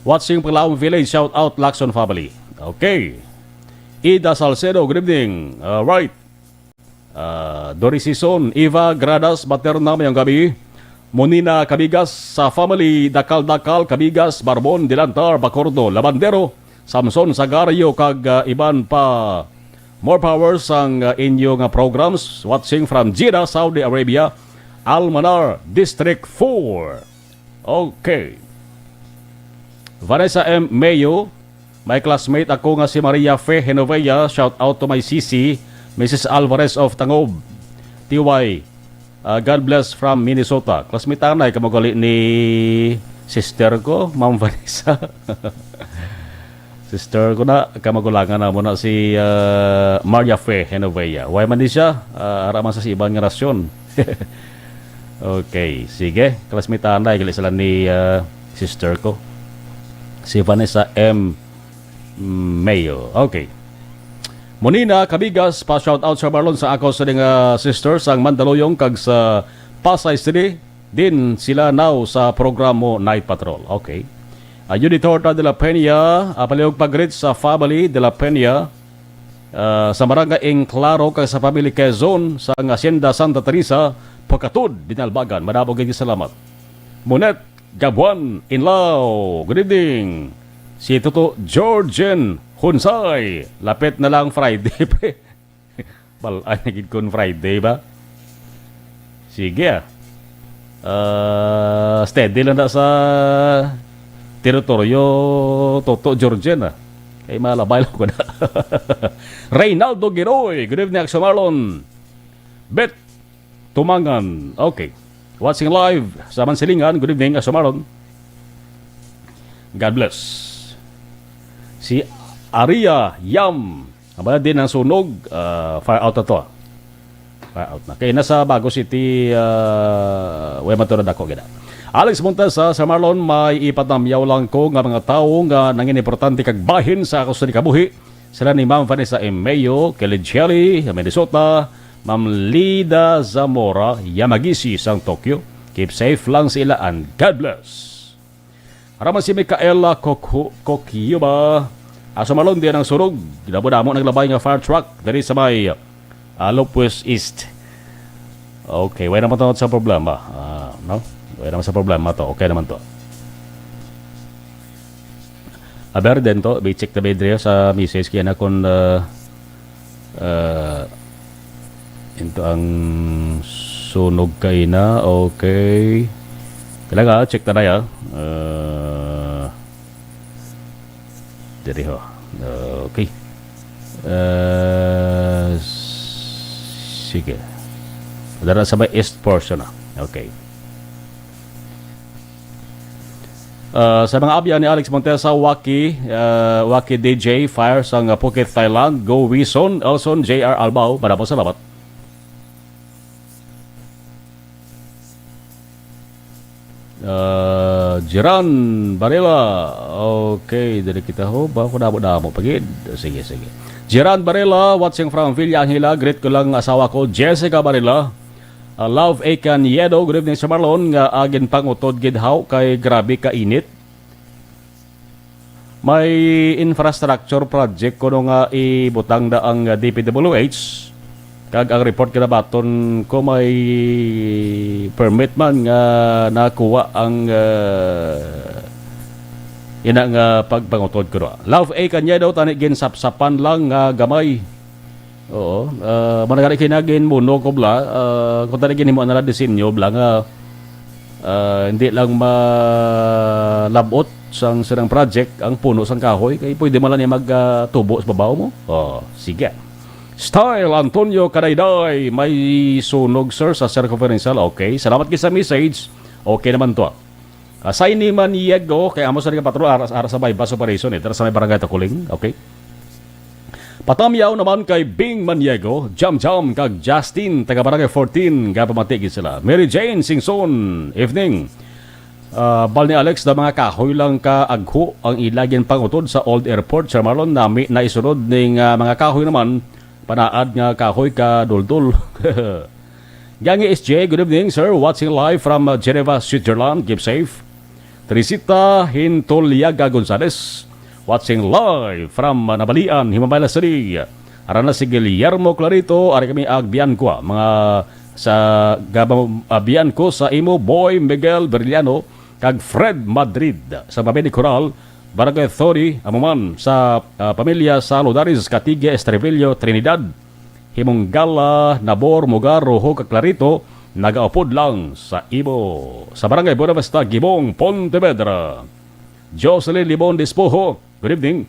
Watching Palawan Village, shout out Lacson family. Okay. Ida Salcedo, good evening. All right. Ah, Doris Sison, Eva Gradas Baterna, mayong gabi. Monina Cabigas sa family, Dakal-Dakal, Cabigas, Barbon, Dilantar, Bacordo, Labandero, Samson Sagario, kag, ah, iban pa. More power sang, ah, inyo nga programs. Watching from Jeddah, Saudi Arabia, Al Manar, District four. Okay. Vanessa M. Mayo, may classmate ako nga si Maria Fe Genovea. Shout out to my sisi, Missus Alvarez of Tangob, T Y. Ah, God bless from Minnesota. Classmate anay kamo gali ni sister ko, Ma'am Vanessa. Sister ko na, kamagulangan namo na si, ah, Maria Fe Genovea. Why man di siya? Ah, ara man sa, sa iban nga nasyon. Okay, sige. Classmate anay gali sila ni, ah, sister ko. Si Vanessa M. Mayo. Okay. Monina Cabigas, pa shout out sa Marlon, sa ako sa nga sister sang Mandaluyong kag sa Pasay City. Din sila now sa programo Night Patrol. Okay. Ah, Yudi Torta de la Peña, ah, palihog pag-greet sa family de la Peña, ah, sa Barangay Enclaro kag sa family Quezon sa Hacienda Santa Teresa, Pocatod, Dinalbagan. Madamo gid salamat. Monet Gabuan Inlaw, good evening. Si Toto Georgian Hunsay, lapit na lang Friday, pre. Bal-an na gid kon Friday ba? Sige, ah. Ah, steady lang na sa teritoryo, Toto Georgian, ah. Kay malabay lang ko na. Reynaldo Giroy, good evening, Axel Marlon. Bet Tumangan, okay. Watching live sa Mansilingan, good evening, Axel Marlon. God bless. Si Aria Yam, ang bala din ang sunog, ah, fire out na to, ah. Fire out na. Kay nasa Bago City, ah, way man to na dako gid. Alex Montesa, sa Marlon, may ipatamyaw lang ko nga mga tawo nga nangin importante kag bahin sa ako sa kabuhi. Sila ni Ma'am Vanessa M. Mayo, Kelly Jelly, Minnesota, Ma'am Lida Zamora, Yamagisi, sang Tokyo. Keep safe lang sa ila and God bless. Ara man si Micaela Koku-, Kokyuba. Axel Marlon, diyan ang surog. Damo-damo naglabay nga fire truck diri sa may, ah, Lopez East. Okay, way naman to sa problema. Ah, no? Way naman sa problema to. Okay naman to. Aber din to, i-check ta ba diri sa message kaya na kung, ah, ah, into ang sunog kaina. Okay. Talaga, check ta na ya. Ah, diri ho. Okay. Ah, sige. Dara sa may east portion na. Okay. Ah, sa mga abyan ni Alex Montesa, Waki, ah, Waki D J, Fire sang, ah, Phuket, Thailand, Go Wison, Elson, J R Albao, madamo salamat. Ah, Jiran Barela, okay, dali kita ho, ba ako damo-damo pagid. Sige, sige. Jiran Barela, watching from Villa Angela, greet ko lang asawa ko, Jessica Barela. Ah, Love A. Cañedo, good evening, Sir Marlon, nga agin pangutod gid haw kay grabe ka init. May infrastructure project kuno nga ibutang na ang D P W H, kag ang report kinabaton ko may permit man nga nakuha ang, ah, ina nga pagpangutod kuno. Love A. Cañedo, tani ginsapsapan lang nga gamay. Oo, ah, managari kinagin muno ko bla, ah, kung tani ginhimo na disenyo bla nga, ah, hindi lang malabot sang silang project ang puno sang kahoy, kay pwede man lang niya mag, ah, tubo sa babaw mo. Oh, sige. Style Antonio Kadayday, may sunog, sir, sa circumferential. Okay, salamat gid sa message. Okay naman to. Asay ni Maniego, kay amo sa nga patrol, ara, ara sa may bus operation, eh, dara sa may barangay Takuling, okay? Patamyaw naman kay Bing Maniego, Jam Jam, kag Justin, taga Barangay fourteen, nga pamati gid sila. Mary Jane Singson, evening. Ah, bal ni Alex na mga kahoy lang ka agho ang ila ginpangutod sa old airport, Sir Marlon, nami na isunod ning, ah, mga kahoy naman, panaad nga kahoy ka duldul. Gangi S J, good evening, sir. Watching live from, uh, Geneva, Switzerland. Keep safe. Teresita Hintoliaga Gonzalez, watching live from, uh, Nabalian, Himamayla City. Ara na si Guillermo Clarito, ari kami ag Bianco, mga sa gabang, uh, Bianco sa imo, Boy Miguel Berliano, kag Fred Madrid sa Mabini Coral, Barangay Thori, amo man sa, uh, pamilya sa Lodaris, Catigue, Estribillo, Trinidad. Himong Gala, Nabor, Mugar, Rojo, kag Clarito, nagaupod lang sa imo. Sa Barangay Buenavista, Gibong, Pontevedra. Jocelyn Libon Despojo, good evening.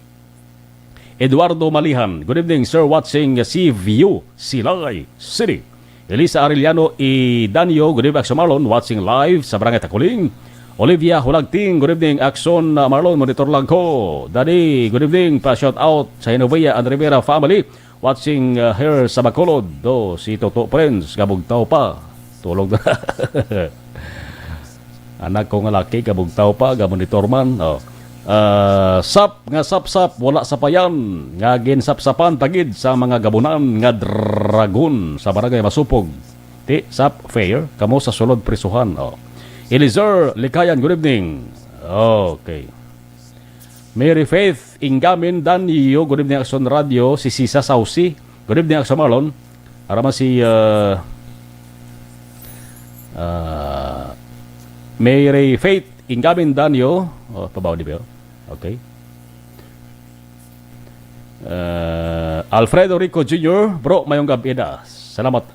Eduardo Malihan, good evening, sir, watching C V U, Silay City. Elisa Arellano Idanio, good evening, Action Marlon, watching live sa Barangay Takuling. Olivia Hulagting, good evening, Action, uh, Marlon, monitor lang ko. Daddy, good evening, pa shout out sa Hinovea and Rivera family. Watching, uh, here sa Bacolod. Do, si Toto Prince, gabugtaw pa. Tulog na. Anak ko nga laki, gabugtaw pa, gamonitor man. Oh. Ah, sap nga sapsap, wala sapayan, nga ginsapsapan tagid sa mga gabunan nga dragon sa Barangay Masupog. Ti, sap, fair, kamo sa sulod prisuhan. Oh. Eliezer Likayan, good evening. Okay. Mary Faith Ingamin Danio, good evening, Action Radio. Si Sisa Sausi, good evening, Action Marlon. Ara man si, uh, uh, Mary Faith Ingamin Danio. Oh, pabaw di ba? Okay. Uh, Alfredo Rico Junior, bro, mayong gabi na. Salamat.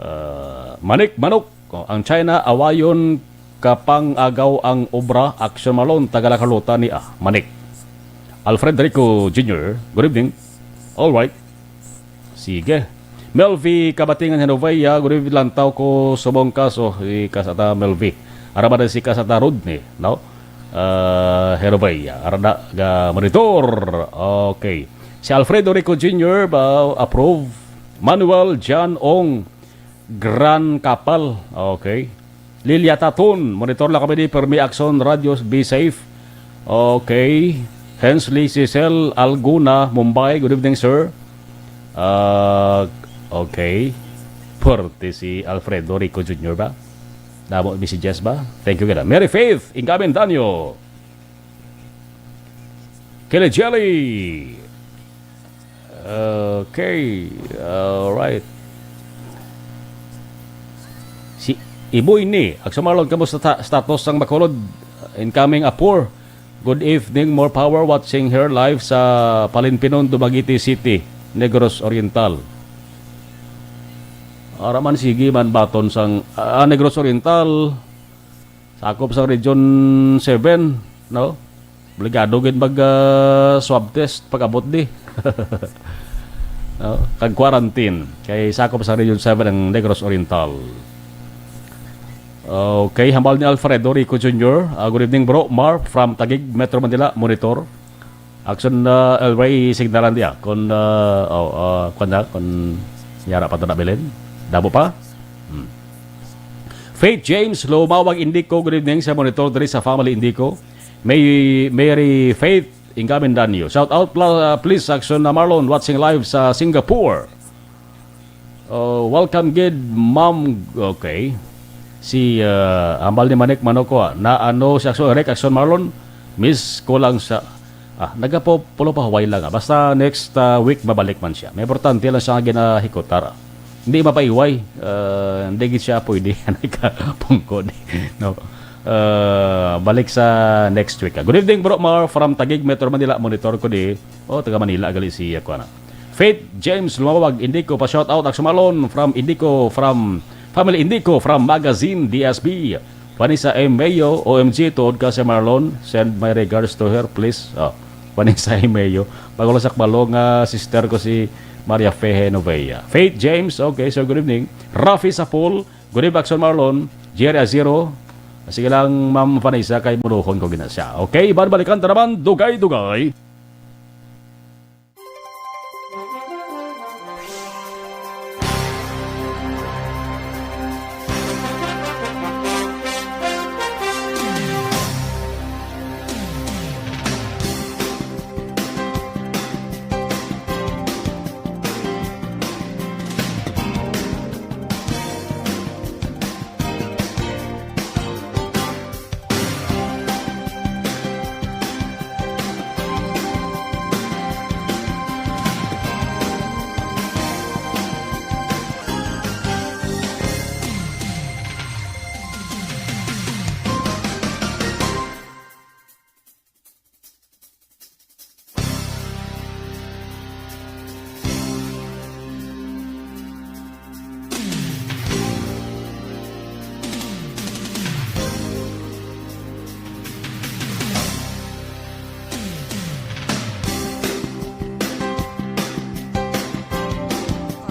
Ah, Manik Manok, oh, ang China, awayon ka pang agaw ang obra, Action Marlon, taga La Carlota ni, ah, Manik. Alfred Rico Junior, good evening. All right. Sige. Melvi Kabatingan Hinovea, good evening, lantaw ko subong kaso, si Kasata Melvi. Arama na si Kasata Rodney, no? Ah, Hinovea, arada ga monitor. Okay. Si Alfredo Rico Junior ba, approve? Manuel John Ong Gran Kapal. Okay. Lilia Taton, monitor lang kami ni Permi Action Radio, be safe. Okay. Hensley Cecil Alguna, Mumbai, good evening, sir. Ah, okay. Forte si Alfredo Rico Junior ba? Damo messages ba? Thank you, gina. Mary Faith, Ingamin Danyo. Kili Jelly. Okay, alright. Si Iboy ni, Action Marlon, kamusta ta-, status sang Bacolod? Incoming Apor. Good evening, more power, watching here live sa Palinpinon, Dumaguete City, Negros Oriental. Ara man, sige man baton sang, ah, Negros Oriental. Sakop sa Region seven, no? Obligado gid mag, ah, swab test pag-abot di. No? Kag quarantine kay sakop sa Region seven ang Negros Oriental. Okay, hambal ni Alfredo Rico Junior. Ah, good evening, bro. Mark from Taguig, Metro Manila, monitor. Action, uh, El Rey, signalan diya. Kung, uh, oh, uh, kung na, kung yara pa to nabilin. Damo pa? Hmm. Faith James, Lumawag Indico, good evening sa monitor diri sa Family Indico. May, Mary Faith Ingamin Danyo. Shout out, pla-, uh, please, Action na Marlon, watching live sa Singapore. Oh, welcome gid, ma'am. Okay. Si, ah, hambal ni Manik Manoko, ah, na ano si Action, Rick Action Marlon, miss ko lang sa, ah, nagapulo pa huway lang, ah. Basta next, ah, week, mabalik man siya. May importante lang siya nga ginahikot, tara. Hindi mapaiway. Ah, hindi gid siya pwede. Ano ka, pungko ni, no? Ah, balik sa next week, ah. Good evening, Bro Mar, from Taguig, Metro Manila. Monitor ko di. Oh, taga Manila, gali si, ah, kuwan, ah. Faith James Lumawag, Indico, pa shout out, Action Marlon, from Indico, from Family Indico, from Magazine D S B. Vanessa M Mayo, O M G, tuod ka si Marlon, send my regards to her, please. Oh, Vanessa M Mayo. Pagulasak balo nga sister ko si Maria Fehe Novea. Faith James, okay, sir, good evening. Rafi Sapol, good evening, Action Marlon. Jerry Aziro, Sige lang, Ma'am Vanessa, kay bunuhon ko gina siya. Okay, iban balikan ta naman, dugay-dugay.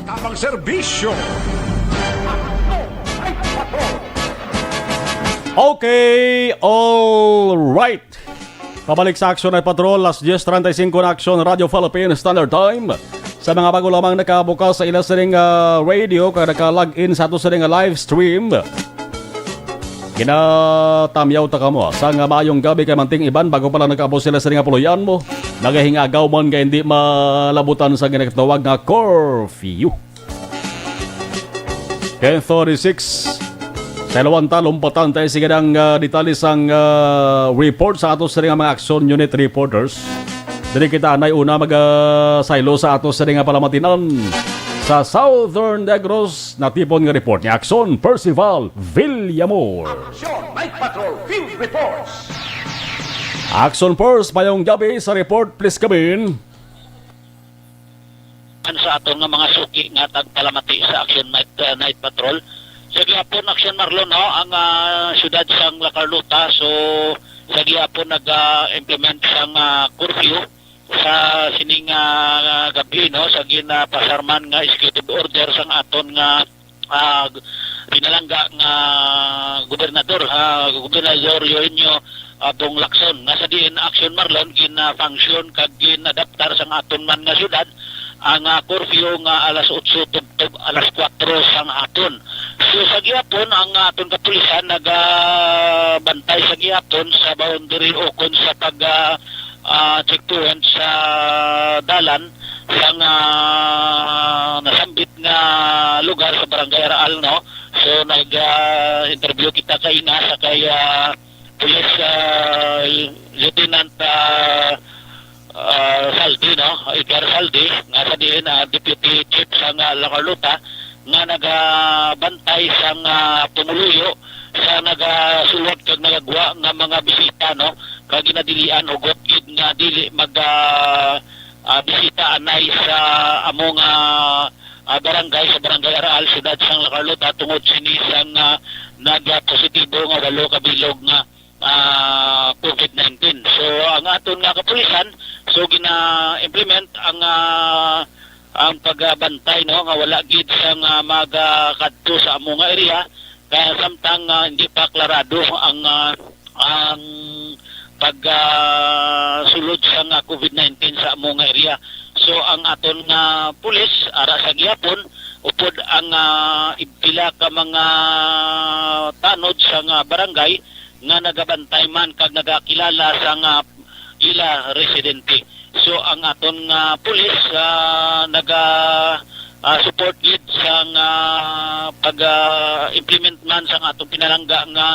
Tamang serbisyo. Okay, all right. Pabalik sa Action Night Patrol, alas diyes treinta y cinco na, Action Radio Philippine Standard Time. Sa mga bago lamang nakabukas sa ila sining, ah, radio, kag naka-log in sa ato sining, ah, live stream, ginatamyaw ta kamo, ah, sa nga maayong gabi kay manting iban, bago pa lang nagkaabot sila sining, ah, puloyan mo, nagahingagaw man nga hindi malabutan sa ginatawag nga curfew. Ten thirty-six. Sa ilawan ta, lumpatan tayo. Sige, ang, ah, detalye sang, ah, report sa ato sila nga mga Action Unit reporters. Diri kita anay una mag, ah, saylo sa ato sila nga palamatinan. Sa Southern Negros, natipon nga report ni Action Percival Villamor. Action Night Patrol Field Reports. Action Force, mayong gabi sa report, please come in. An sa aton nga mga suki nga tagpalamati sa Action Night, uh, Night Patrol. Sa gihapon, Action Marlon, no, ang, ah, siyudad sang La Carlota, so, sa gihapon nag-, ah, implement sang, ah, curfew sa sining, ah, gabi, no, sa ginapasarman nga executive order sang aton nga ah, pinalangga nga gobernador, ah, Gobernador Eugenio, ah, Bong Lacson, nga sa diin Action Marlon gina-function kag gin-adaptar sang aton man nga syudad ang, ah, curfew nga alas otso tubtob alas kuwatro sang hapon. So, sa gihapon, ang aton kapulisan nagabantay sa gihapon sa boundary ukon sa pag, ah, ah, checkpoint sa dalan sang, ah, nasambit nga lugar sa Barangay Araal, no? So, nag, ah, interview kita kaina sa kay, ah, Police, ah, Lieutenant, ah, ah, Saldi, no? Edgar Saldi, nga sa diin, ah, Deputy Chief sang, ah, La Carlota, nga nagabantay sang, ah, pumuluyo sa nagasulod kag nagagwa nga mga bisita, no? Kag ginadilian hugot gid nga dili mag, ah, ah, bisita anay sa amo nga, ah, barangay, sa Barangay Araal, siyudad sang La Carlota, tungod sini sang, ah, nagpositibo nga walo ka bilog nga, ah, covid nineteen. So, ang aton nga kapulisan, so, gina-implement ang, ah, ang pagbantay, no, nga wala gid sang, ah, magakadto sa amo nga area, kay samtang, ah, hindi pa klarado ang, ah, ang pag, ah, sulod sang, ah, covid nineteen sa amo nga area. So, ang aton nga pulis, ara sa gihapon, upod ang, ah, pila ka mga tanod sang, ah, barangay nga nagabantay man kag nagakilala sang, ah, ila residente. So, ang aton nga pulis, ah, naga, ah, support gid sang, ah, pag, ah, implement man sang atong pinalangga nga,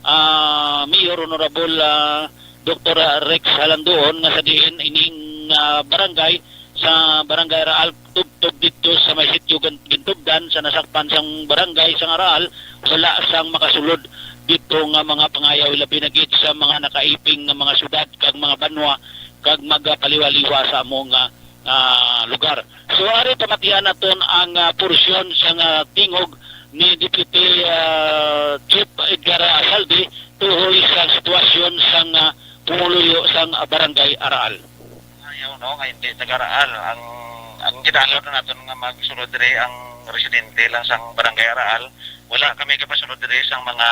ah, Mayor, Honorable, ah, Doktor Rex Halandoon, nga sa diin ining, ah, barangay, sa Barangay Araal, tubtob didto sa may sitio Gan-, Gintubdan, sa nasakpan sang barangay sang Araal, wala sang makasulod didto nga mga pangayaw, labi na gid sa mga nakaiping nga mga syudad kag mga banwa kag magapaliwa-liwa sa amo nga, ah, lugar. So, ari pamatian naton ang, ah, porsyon sang, ah, tingog ni Deputy, ah, Chief Edgar Asaldi tuhoy sa sitwasyon sang, ah, pumuluyo sang, ah, Barangay Araal. Ayaw, no, nga hindi taga-Araal. Ang, ang gidalon na naton nga magsulod diri ang residente lang sang Barangay Araal, wala kami kapasunod diri sang mga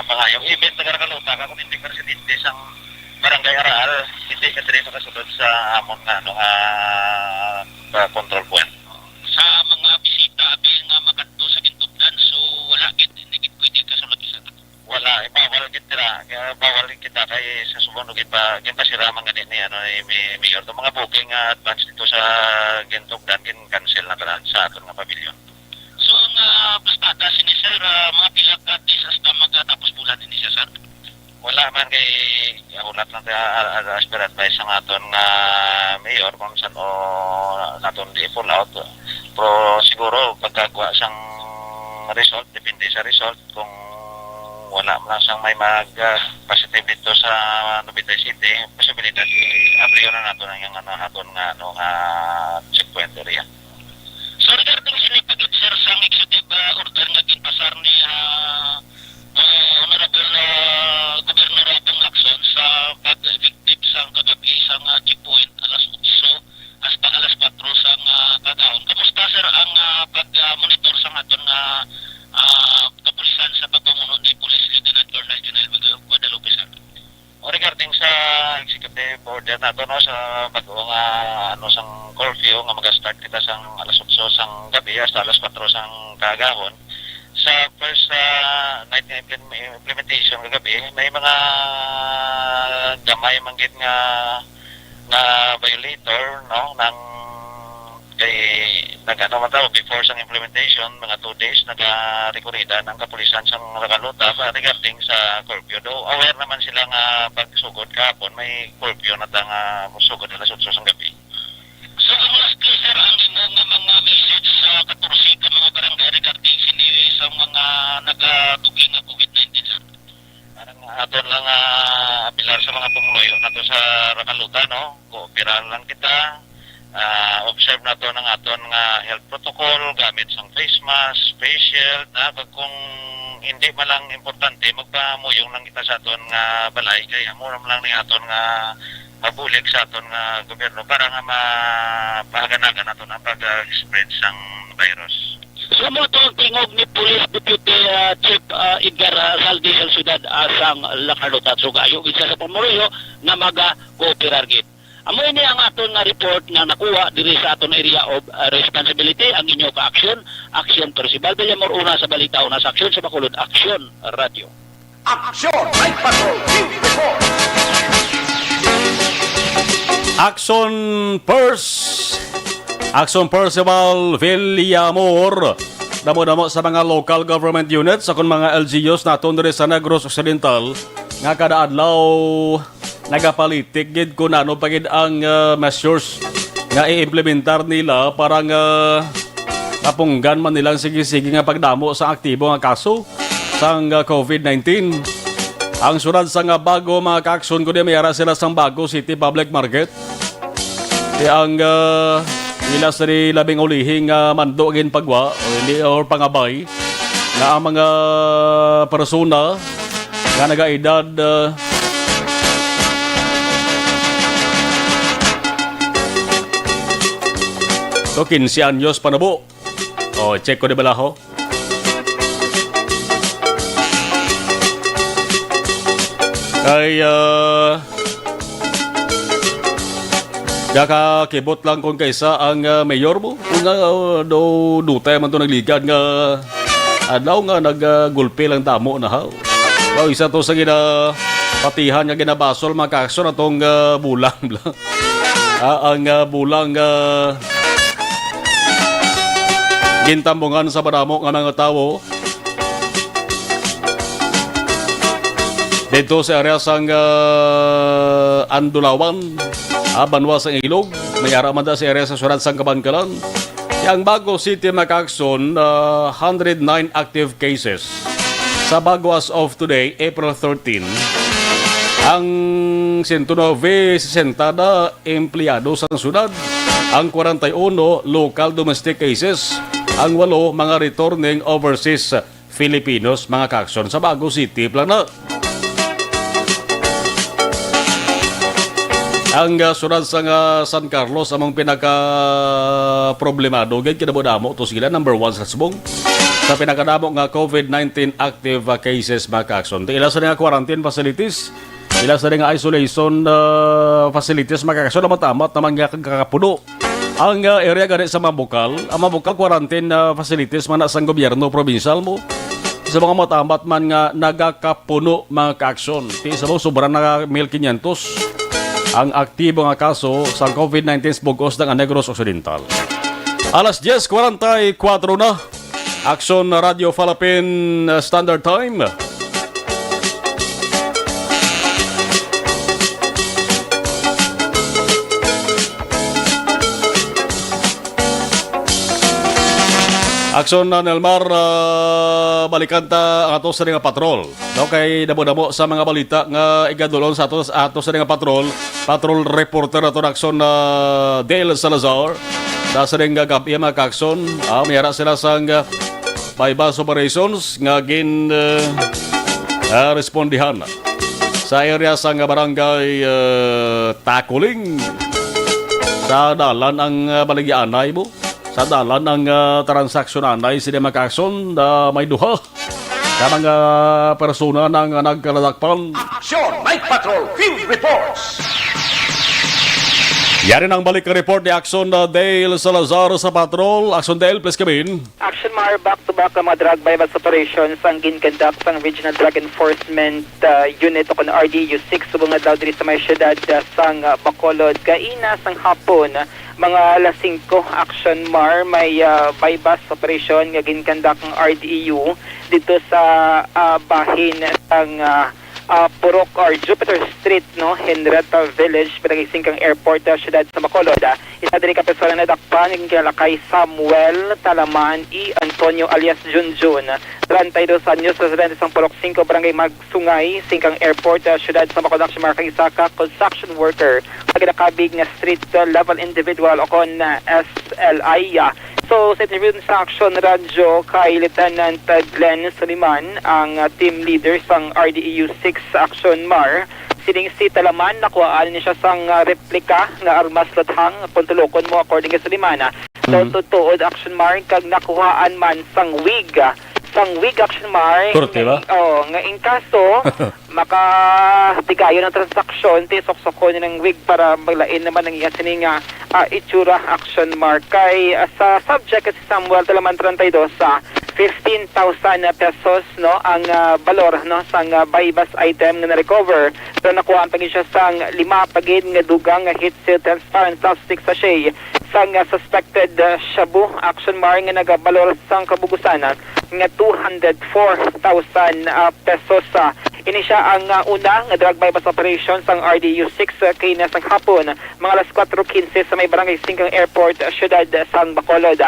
pangayo. Even taga Racaluta ka, kung hindi ka residente sang Barangay Araal, hindi ka diri makasulod sa amon nga, ano, nga, ah, control point. Sa mga bisita abi nga makadto sa Gintugdan, so wala gid, hindi gid pwede kasulod sa Wala, eh, bawal gid dira. Kaya bawal gid kita kay sa subong gid pa, ginpasira man gani ni, ano, ni Mi-, Mayor. Itong mga booking nga advance dito sa Gintugdan, gin-cancel na tanan sa aton nga pavilion. So, ang, ah, plastada sini, sir, ah, mga pila ka days hasta magatapos bulan ini siya, sir? Wala man kay, ah, ulat lang ta, ah, ah, as per advice ang aton nga mayor kung san-o naton di i-pull out. Pero siguro pagkagwa sang result, depende sa result, kung wala man lang sang may mag, ah, positive dito sa Navite City, posibilidad i-abrihan na nato na yung, ano, aton nga, ano, nga checkpoint area. So, regarding sini pag-observe sang executive, ah, order nga ginpasar ni, ah, ah, Honorable, ah, Governor Robong Lacson sa pag-effective sang kagabi sang, ah, checkpoint alas otso hasta alas kuwatro sang, ah, kaagahon. Kamusta, sir, ang, ah, pag, ah, monitor sang aton nga, ah, kapulisan sa pagpamuno ni Police Lieutenant Colonel Junel Guadalupe, sir? O, regarding sa executive order nato, no, sa bago nga, ano, sang curfew nga mag-start kita sang alas otso sang gabi hasta alas kuwatro sang kaagahon, sa first, ah, night nga implement-, implementation kagabi, may mga gamay man gid nga, nga violator, no, nang kay nag-ano man daw, before sang implementation, mga two days, nagarekorida ang kapulisan sang Racaluta pa regarding sa curfew. Do aware naman sila nga pagsugod kahapon, may curfew na ta nga sugod alas otso sang gabi. So, ang last, sir, ang imo nga mga message sa katorse ka mga barangay regarding sini sa mga nagatuki nga COVID nineteen, sir? Ang aton lang, ah, apelar sa mga pumuluyo nato sa Racaluta, no? Koopera lang kita. Ah, observe nato ang aton nga health protocol, gamit sang face mask, face shield, ah, kag kung hindi man lang importante, magpamuyong lang kita sa aton nga balay, kay amo man lang ni aton nga mabulig sa aton nga gobyerno para nga mapahaganagan naton ang pag-spread sang virus. Sa mo to ang tingog ni Police Deputy, ah, Chief, ah, Edgar, ah, Saldi, El Ciudad, ah, sang La Carlota, sugayo gid sa pumuluyo nga maga-cooperar gid. Amo ini ang aton nga report nga nakuha diri sa aton area of, ah, responsibility, ang inyo ka-aksyon, Aksyon Percival Villamor, una sa balita, una sa aksyon, sa Bacolod Aksyon Radio. Aksyon! Night Patrol! News Report! Action Pers-, Action Percival Villamor. Damo-damo sa mga local government units, akon mga L G Us naton diri sa Negros Occidental, nga kada adlaw nagapalitik gid kung ano pa gid ang, ah, measures nga i-implementar nila para nga mapunggan man nilang sige-sige nga pagdamo sa aktibo nga kaso sang, ah, COVID nineteen. Ang sunod sa nga bago, mga kaaksyon, kundi may ara sila sang bago City Public Market. Di ang, ah, ila sa di labing ulihing, ah, mando ginpagwa o hindi or pangabay na ang mga persona nga nagaedad, ah, to quince anyos pa nabo. O, check ko di bala ho. Kay, ah, gakakibot lang kung kaisa ang, ah, mayor mo. Kung, ah, do, dutay man to nagligad nga adlaw nga nag, ah, gulpi lang damo na ha. Daw isa to sa ginapatihan nga ginabasol, mga kaaksyon, atong, ah, bulang lang. Ah, ang, ah, bulang, ah, gintambungan sa madamo nga mga tawo dito sa area sang, ah, Andulawan, ah, banwa sang Ilog, may ara man da sa area sa syudad sang Kabankalan. Ang Bago City, mga kaaksyon, ah, hundred nine active cases. Sa Bago as of today, April thirteen, ang sento nuebe sesenta na empleyado sa syudad, ang kwarenta y uno local domestic cases, ang walo mga returning overseas Filipinos, mga kaaksyon, sa Bago City, Plano. Ang, ah, syudad sang, ah, San Carlos among pinaka problemado gid, kinamo-damo to sila, number one sa subong sa pinakadamo nga COVID nineteen active, ah, cases, mga ka-aksyon. Ila sa nga quarantine facilities, ila sa nga isolation, ah, facilities, mga ka-aksyon, amat-amat naman nga kakapuno. Ang, ah, area gani sa Mabukal, ang Mabukal quarantine, ah, facilities man na sang gobyerno probinsyal mo. Sa mga matamat man nga nagakapuno, mga ka-aksyon. Ti sa mo, sobra na mil kinyentos ang aktibo nga kaso sa COVID nineteen sa bug-os ng Negros Occidental. Alas diyes kwarenta y kuwatro na. Aksyon Radyo Falapin, uh, Standard Time. Aksyon na, Nelmar, ah, balikan ta ang ato sa nga patrol. No, kay damo-damo sa mga balita nga igadulon sa ato, ato sa nga patrol, patrol reporter nato na Aksyon na Dale Salazar. Sa sa nga gabi, mga ka-aksyon, ah, may ara sila sang, ah, buy-bust operations nga gin, ah, ah, respondihan sa area sa nga barangay, ah, Takuling. Sa dalan ang, ah, baligyaanay mo. Sa dalan ang, ah, transaksyon anay sini, mga ka-aksyon, ah, may duha ka mga persona na nga nagkaladakpan. Action! Night Patrol Field Reports! Yari nang balik ka report ni Aksyon, ah, Dale Salazar sa Patrol. Aksyon, Dale, please come in. Action Mar, back to back ang mga drug buy-bust operations ang ginkandak sang Regional Drug Enforcement, ah, Unit o kon R D U six subong adlaw diri sa may siyudad, ah, sang, ah, Bacolod. Kaina sang hapon, mga alas singko, Action Mar, may, ah, buy-bust operation nga ginkandak ang R D E U dito sa, ah, bahin sang, ah, ah, Purok or Jupiter Street, no, Henrietta Village, pinag-ising kang airport, ah, siyudad sa Bacolod. Ah, isa diri ka persona nadakpan, nga kilala kay Samuel Talaman E. Antonio alias Junjun, treinta y dos anyos, residente sang Purok singko, Barangay Mag-, Sungay, singkang airport, ah, siyudad sa Bacolod, Action Mar, kag isa ka construction worker nga ginakabig nga street, ah, level individual o kon, ah, S L I. Ah. So, sa interview sa Action Radyo kay Lieutenant, ah, Glenn Suliman, ang, ah, team leader sang R D E U six Action Mar, sining si Talaman, nakuhaan ni siya sang, ah, replika nga armas, luthang, kung tulokon mo, according kay Suliman. Ah. So, Mhm. tutuod, Action Mar, kag nakuhaan man sang wig, ah, sang wig, Action Mar. Korte ba? Nga, oh, nga in kaso, makatigayon ang transaksyon, ti suksukon niya ng wig para maglain naman ang iya sini nga, ah, itsura, Action Mar. Kay, ah, sa subject si Samuel Talaman, treinta y dos, ah, fifteen thousand pesos, no, ang, ah, balor, no, sang, ah, buy-bust item nga na-recover. Pero nakuha pa gid siya sang lima pa gid nga dugang nga heat-sealed transparent plastic sachet sang, ah, suspected, ah, shabu, Action Mar, nga nagabalor sang kabugusan, ah, nga two hundred four thousand, ah, pesos. Ah, ini sia ang, ah, una nga drug buy-bust operation sang R D U six, ah, kaina sang hapon, mga alas kuwatro quince sa may Barangay Singkang Airport, ah, siyudad sang Bacolod.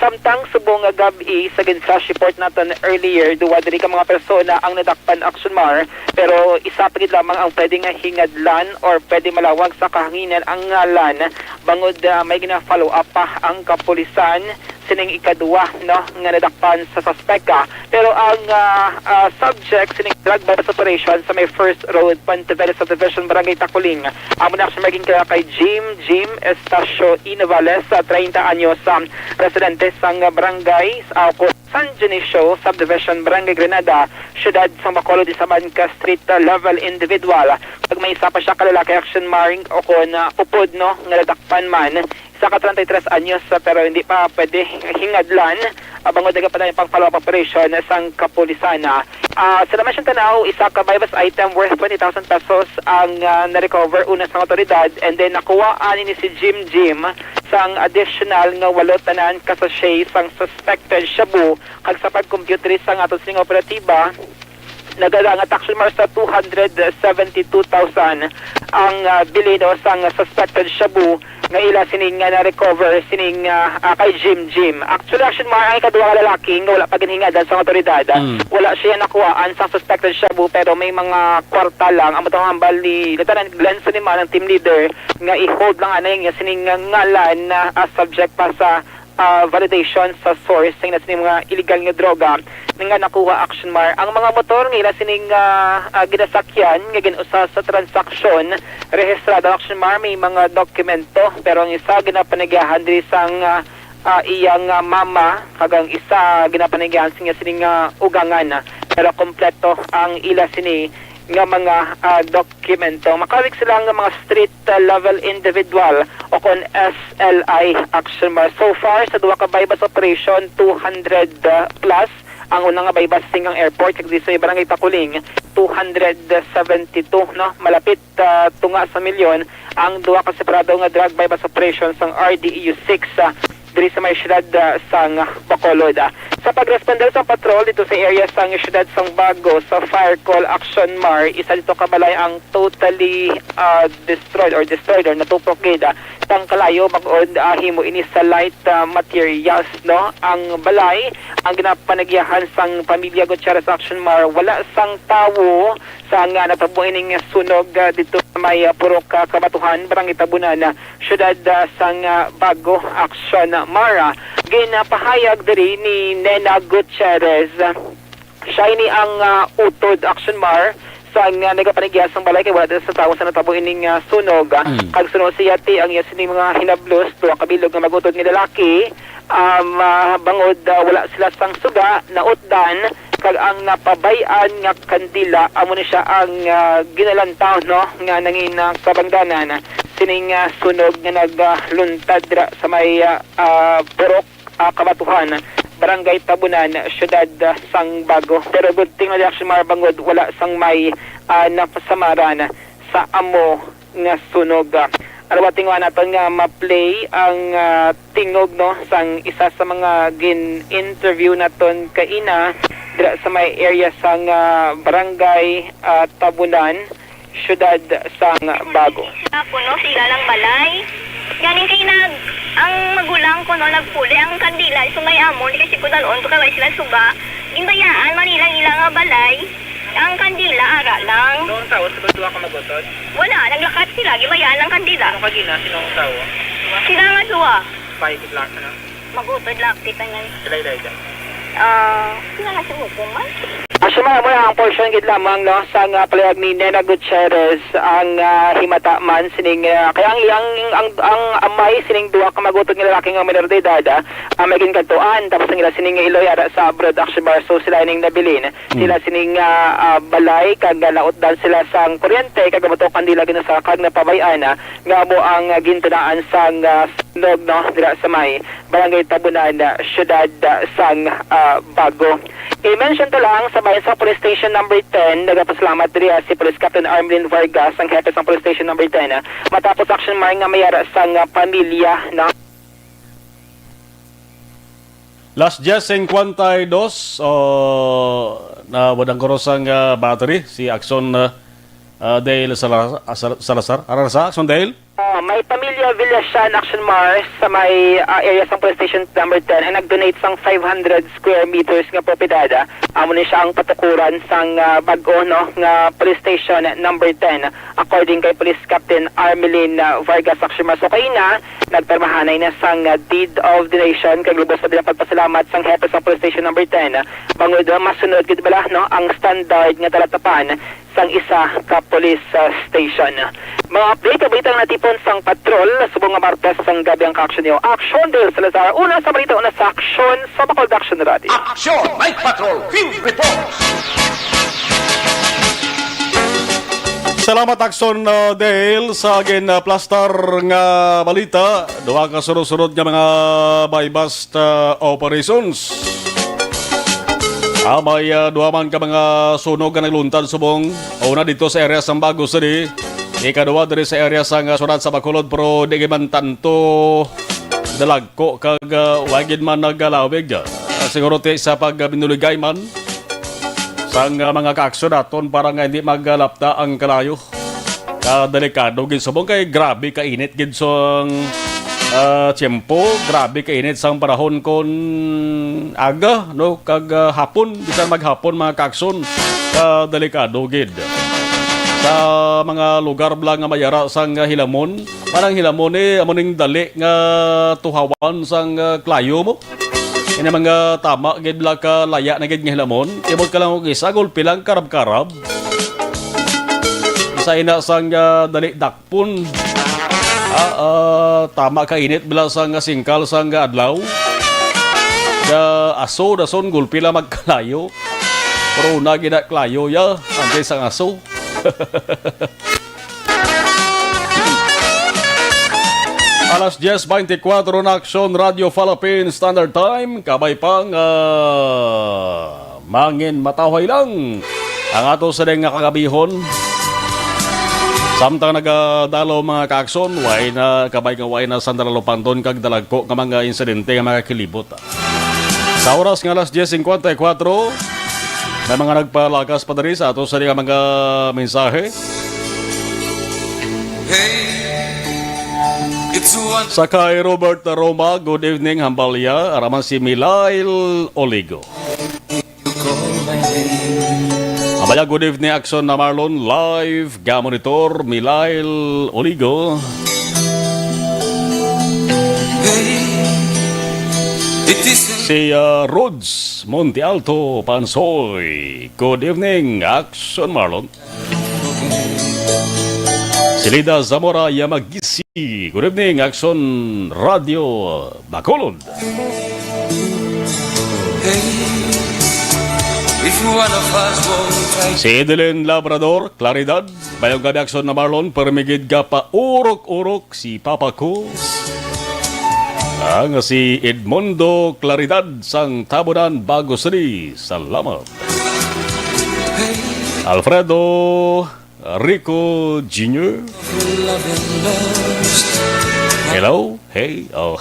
Samtang subong nga gab-i, sa gin-flash report naton earlier, duwa diri ka mga persona ang nadakpan, Action Mar, pero isa pa gid lamang ang pwede nga hingadlan or pwede malawag sa kahanginan ang ngalan, bangod, ah, may gina-follow up pa ang kapulisan sining ikaduwa, no, nga nadakpan sa suspek, ah. Pero ang, ah, ah, subject sining drug buy-bust operation sa may First Road, Puente Verde Subdivision, Barangay Taculing, amo na siya maging kilala kay Jim, Jim Estacio E. Novales, ah, treinta anyos, ah, residente sang barangay, ah, ko San Dionisio Subdivision, Barangay Granada, siyudad sang Bacolod, isa man ka street, ah, level individual. Kag may isa pa siya ka lalaki, Action Mar, o kon, ah, upod, no, nga nadakpan man. Isa ka treinta y tres anyos, ah, pero hindi pa pwede hingadlan, ah, bangod nagapadayon pang follow-up operation sang kapulisan. Ah, sa laman siyang tanaw, isa ka buy-bust item worth twenty thousand pesos ang, ah, na-recover una sang awtoridad, and then nakuhaan ini si Jim Jim sang additional nga walo tanan ka sachet sang suspected shabu, kag sa pag-compute diri sang aton sining operatiba, nagadangat, Action Mar, sa two hundred seventy-two thousand ang, ah, bili daw sang suspected shabu nga ila sining nga na-recover sining, ah, ah, kay Jim Jim. Actually, Action Mar, ang ikaduha nga lalaki nga wala pa ginhingadan sa awtoridad, ah, Mm. wala siya nakuhaan sa suspected shabu, pero may mga kwarta lang. Ang matahambal ni Lieutenant Glenn Suliman, ang team leader, nga i-hold lang anay nga sining nga ngalan na, ah, subject pa sa ah, validation sa source sa ila sining mga illegal nga droga nga nakuha, Action Mar. Ang mga motor nga ila sining, ah, ah, ginasakyan nga gin-usa sa transaksyon, rehistrado, Action Mar, may mga dokumento, pero ang isa ginapanagyahan diri sang, ah, ah, iyang, ah, mama, kag ang isa ginapanagyahan sa iya sining, ah, ugangan, pero kompleto ang ila sini nga mga, ah, dokumento. Makawig sila nga mga street, ah, level individual o kon S L I, Action Mar. So far, sa duha ka buy-bust operation, two hundred, ah, plus ang una nga buy-bust sa Singang Airport, kag sa Barangay Takuling, two hundred seventy-two, no? Malapit, ah, tunga sa milyon ang duha ka separado nga drug buy-bust operation sang R D E U six, ah, diri sa may siyudad, ah, sang Bacolod, ah. Sa pagresponde sa patrol dito sa area sang siyudad sang Bago, sa fire call, Action Mar, isa dito ka balay ang totally, ah, destroyed or destroyed or natupok gid, ah, tang kalayo, bag-od, ah, himo ini sa light, ah, materials, no? Ang balay ang ginapanagyahan sang pamilya Gutierrez, Action Mar, wala sang tawo sa nga natabo ining sunog, ah, dito sa may, ah, Purok, ah, Kabatuhan, Barangay Tabunan, ah, siyudad, ah, sang, ah, Bago, Action Mar. Ginapahayag diri ni Nena Gutierrez, ah, siya ini ang, ah, utod, Action Mar, sa nga nagapanagya sang balay kay wala dira sa tawo sa natabo ining, ah, sunog. Mm. Kag suno siya ti ang iya sini mga hinablos, duha ka bilog nga magutod nga lalaki, um, ah, bangod, ah, wala sila sang suga, nautdan, kag ang napabay-an nga kandila amo ni siya ang, ah, ginalantaw, no, nga nangin, ah, kabangdanan sining, ah, sunog nga nagluntad dira sa may, ah, ah, Purok, ah, Kabatuhan, Barangay Tabunan, siyudad, ah, sang Bago. Pero good thing na di, Action Mar, bangod wala sang may, ah, napasamaran sa amo nga sunog. Ah, arawati nga naton nga ma-play ang, ah, tingog, no, sang isa sa mga gin-interview naton kaina dira sa may area sang, ah, Barangay, ah, Tabunan, siyudad sang Bago. Sila puno sa ila lang balay. Ganing kay nag, ang magulang ko, no, nagpuli ang kandila, so may amon, kasi ko dalon, to kay wala sila suga. Ginbayaan man nilang ila nga balay, ang kandila, ara lang. Noong tawo, sa duha ka magutod? Wala, naglakat sila, ginbayaan ang kandila. Ano ka gina, sino ang tawo? Sila nga duha. Paikit lang, ano? Magutod lang, kita niyan. Sila, ila, ila. Ah, sila nga si Hukom, man. Asya, mao na ang portion gid lamang, no, sa nga palihag ni Nena Gutierrez ang, ah, himata man sining, ah, kaya ang, ang, ang, ang amay sining duha ka magutod nga lalaki nga minor de edad, ah, ah, may ginkadtuan, tapos ang ila sining iloy ara sa abroad, Action Mar, so sila ning nabilin. Mm. Sila sining, ah, ah, balay, kag, ah, nautdan sila sang kuryente, kag ang buto kandila ginasakag na pabay-an, ah, nga amo ang, ah, gintunaan sang, ah, sunog, no, dira sa may Barangay Tabunan, ah, siyudad, ah, sang, ah, Bago. I-mention to lang, sa bayan sa Police Station Number ten, nagapasalamat diri, ah, si Police Captain Armelin Vargas, ang hepe sang Police Station Number ten, ah, matapos, Action Mar, nga may ara sang, ah, pamilya, no? Las diez cincuenta y dos, oh, na wadang kuros ang, ah, battery, si Action, ah, ah, Dale Salazar, ah, Sal-, Salazar. Ara sa Action Dale? Ah, may pamilya Villasian, Action Mar, sa may, ah, area sang Police Station Number ten ang nag-donate sang five hundred square meters nga propiedad. Amo ni siya ang patukuran sang, ah, bag-o, no, nga Police Station Number ten, according kay Police Captain Armelin, ah, Vargas, Action Mar. So, kaina, nagpirmahanay na sang, ah, deed of donation kag lubos na bilang pagpasalamat sang hepe sa Police Station Number ten, ah, bangod, ah, masunod gid bala, no, ang standard nga talatapan sang isa ka police, ah, station. Mga update, balita nga natipon sang patrol subong nga Martes sang gabi ang ka-action niyo. Action Dale Salazar, una sa balita, una sa aksyon sa Bacolod Action Radio. Action Night Patrol Field Report. Salamat, Action, uh, Dale, sa gin, uh, plastar nga balita. Duha ka sunod-sunod nga mga buy-bust, uh, operations. Ah, may, uh, duha man ka mga sunog nga nagluntad subong. Una dito sa area sa Bago City. Ikaduha diri sa area sa, uh, siyudad sa Bacolod, pero di man tanto dalagko kag, uh, wa gid man nagalawig. Uh, siguro ti sa pagbinuligay man sang, uh, mga kaaksyon naton para nga hindi magalapta ang kalayo. Kadelikado gid subong kay grabe ka init gid sang, ah, tiyempo, grabe ka init sang panahon kon aga, no, kag, ah, hapon, bisan maghapon, mga kaakson, kadelikado gid. sa mga lugar bala nga may ara sang, ah, hilamon. Parang hilamon, eh, amo ning dali nga tuhawan sang, ah, klayo mo. Ini mga tama gid bala ka laya na gid nga hilamon. Kimot ka lang og isa, gulpi lang, karab-karab. Isa ina sang, ah, dali dakpon. Ah, ah, tama ka init bala sang singkal sang adlaw. Sa aso, dason, gulpi lang magkalayo. Pero una gid na klayo ya, antes sang aso. Alas diez veinticuatro na, Aksyon Radio Philippines Standard Time. Kabay pang, ah, mangin matawhay lang ang ato sa nga kagabihon. Samtang nagadalaw, mga kaakson, way na kabay nga way na sa nalalupanton kag dalagko nga mga insidente nga makakilibot. Sa oras nga alas diez cincuenta y cuatro, may mga nagpalakas pa diri sa ato sa mga mensahe. Hey, it's one Sa kay Robert Roma, good evening, Hambalya. Araman si Milail Oligo. Hambalya, good evening, Aksyon na Marlon. Live, ga monitor, Milail Oligo. Hey, it is Si, ah, Rods Monte Alto Pansoy. Good evening, Aksyon Marlon. Si Lida Zamora Yamagisi. Good evening, Aksyon Radio Bacolod. If you wanna fast walk, try Si Edeline Labrador, Claridad. Mayong gabi, Aksyon na Marlon. Permi gid ka paurok-urok si Papa ko. Ang si Edmundo Claridad sang Tabonan, Bago City. Salamat. Alfredo Rico Junior. Hello? Hey? Oh.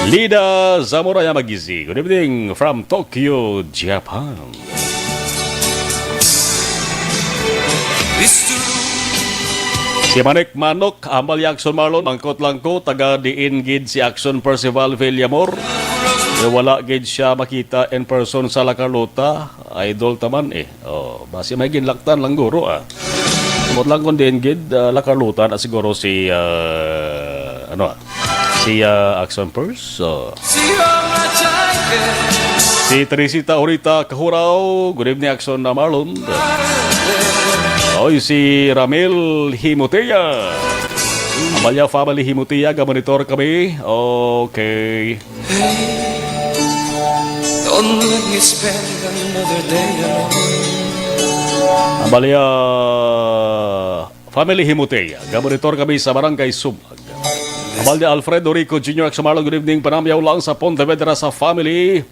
Lida Zamora Yamagisi. Good evening from Tokyo, Japan. Si Manik Manok, Amal Jackson Marlon, mangkot lang ko, taga diin gid si Action Percival Villamor? Eh, wala gid siya makita in person sa La Carlota, idol taman eh. Oh, basi may ginlaktan lang guro, ah. Ambot lang kung diin gid, ah, La Carlota na siguro si, ah, ano, ah, si, ah, Action Purse. So, si Teresita Orita Kahuraw, good evening, Action na Marlon. Oy, si Ramil Himotea. Amalia family Himotea, ga-monitor kami. Okay. Don't let me spend another day alone. Amalia family Himotea, ga-monitor kami sa Barangay Subag. Amalia Alfredo Rico Junior Action Marlon, good evening. Panamyaw lang sa Pontevedra sa family,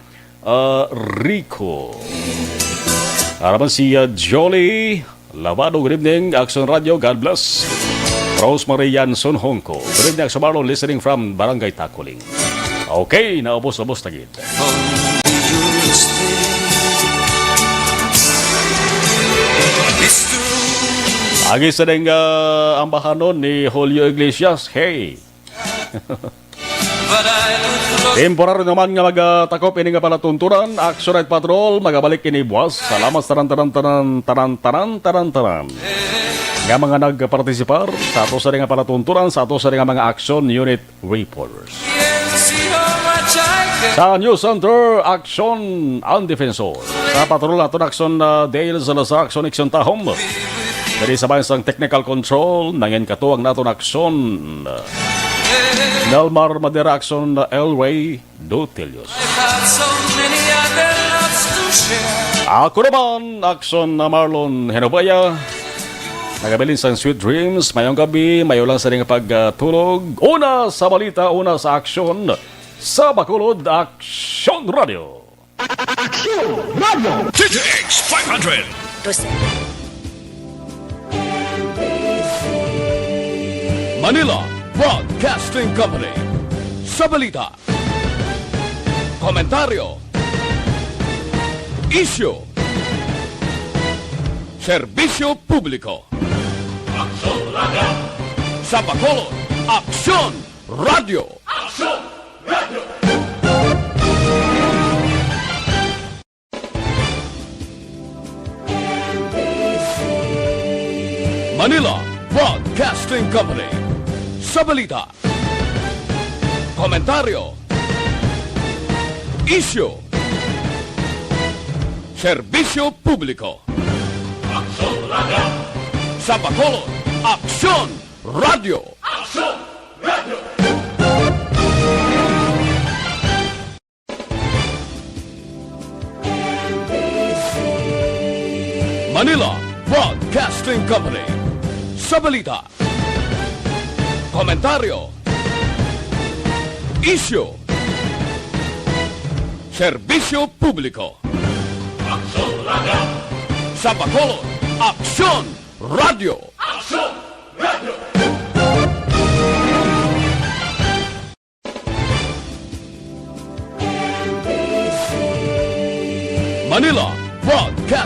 ah, Rico. Araman si, ah, Jolly Labado, good evening, Action Radio, God bless. Rosemary Yanson Hongko, good evening, Action Marlon, listening from Barangay Takuling. Okay, naubos-ubos na gid. Agi sa ding, ah, ambahanon ni Julio Iglesias, hey. Temporary naman nga magatakop ini nga palatuntunan, Action Night Patrol, magabalik ini buwas. Salamat sa tanan, tanan, tanan, tanan, tanan, tanan, tanan nga mga nagpartisipar sa ato sa nga palatuntunan, sa ato sa nga mga action unit reporters. Sa News Center, Action ang Defensor. Sa patrol naton, Action, uh, Dale Salazar, Action Action Tahom. Diri sa bayan sang technical control, nangin katuwang naton, Action, uh, Nelmar Madera, Action, uh, Elway Dutilios. Ako naman, Action na Marlon Henobaya. Nagabilin sang sweet dreams. Mayong gabi, mayo lang sa ning pagtulog. Una sa balita, una sa aksyon. Sa Bacolod, Aksyon Radio. Aksyon Radio. D T X five hundred. Manila Broadcasting Company. Sa balita, komentaryo, isyu, serbisyo publiko. Aksyon Radio. Sa Bacolod, Aksyon Radio. Aksyon Radio. Manila Broadcasting Company. Sa balita, komentaryo, isyu, serbisyo publiko. Aksyon Radio. Sa Bacolod, Aksyon Radio. Aksyon Radio. Manila Broadcasting Company. Sa balita, komentaryo, isyu, serbisyo publiko. Aksyon Radio. Sa Bacolod, Aksyon Radio. Aksyon Radio. Manila Broadcasting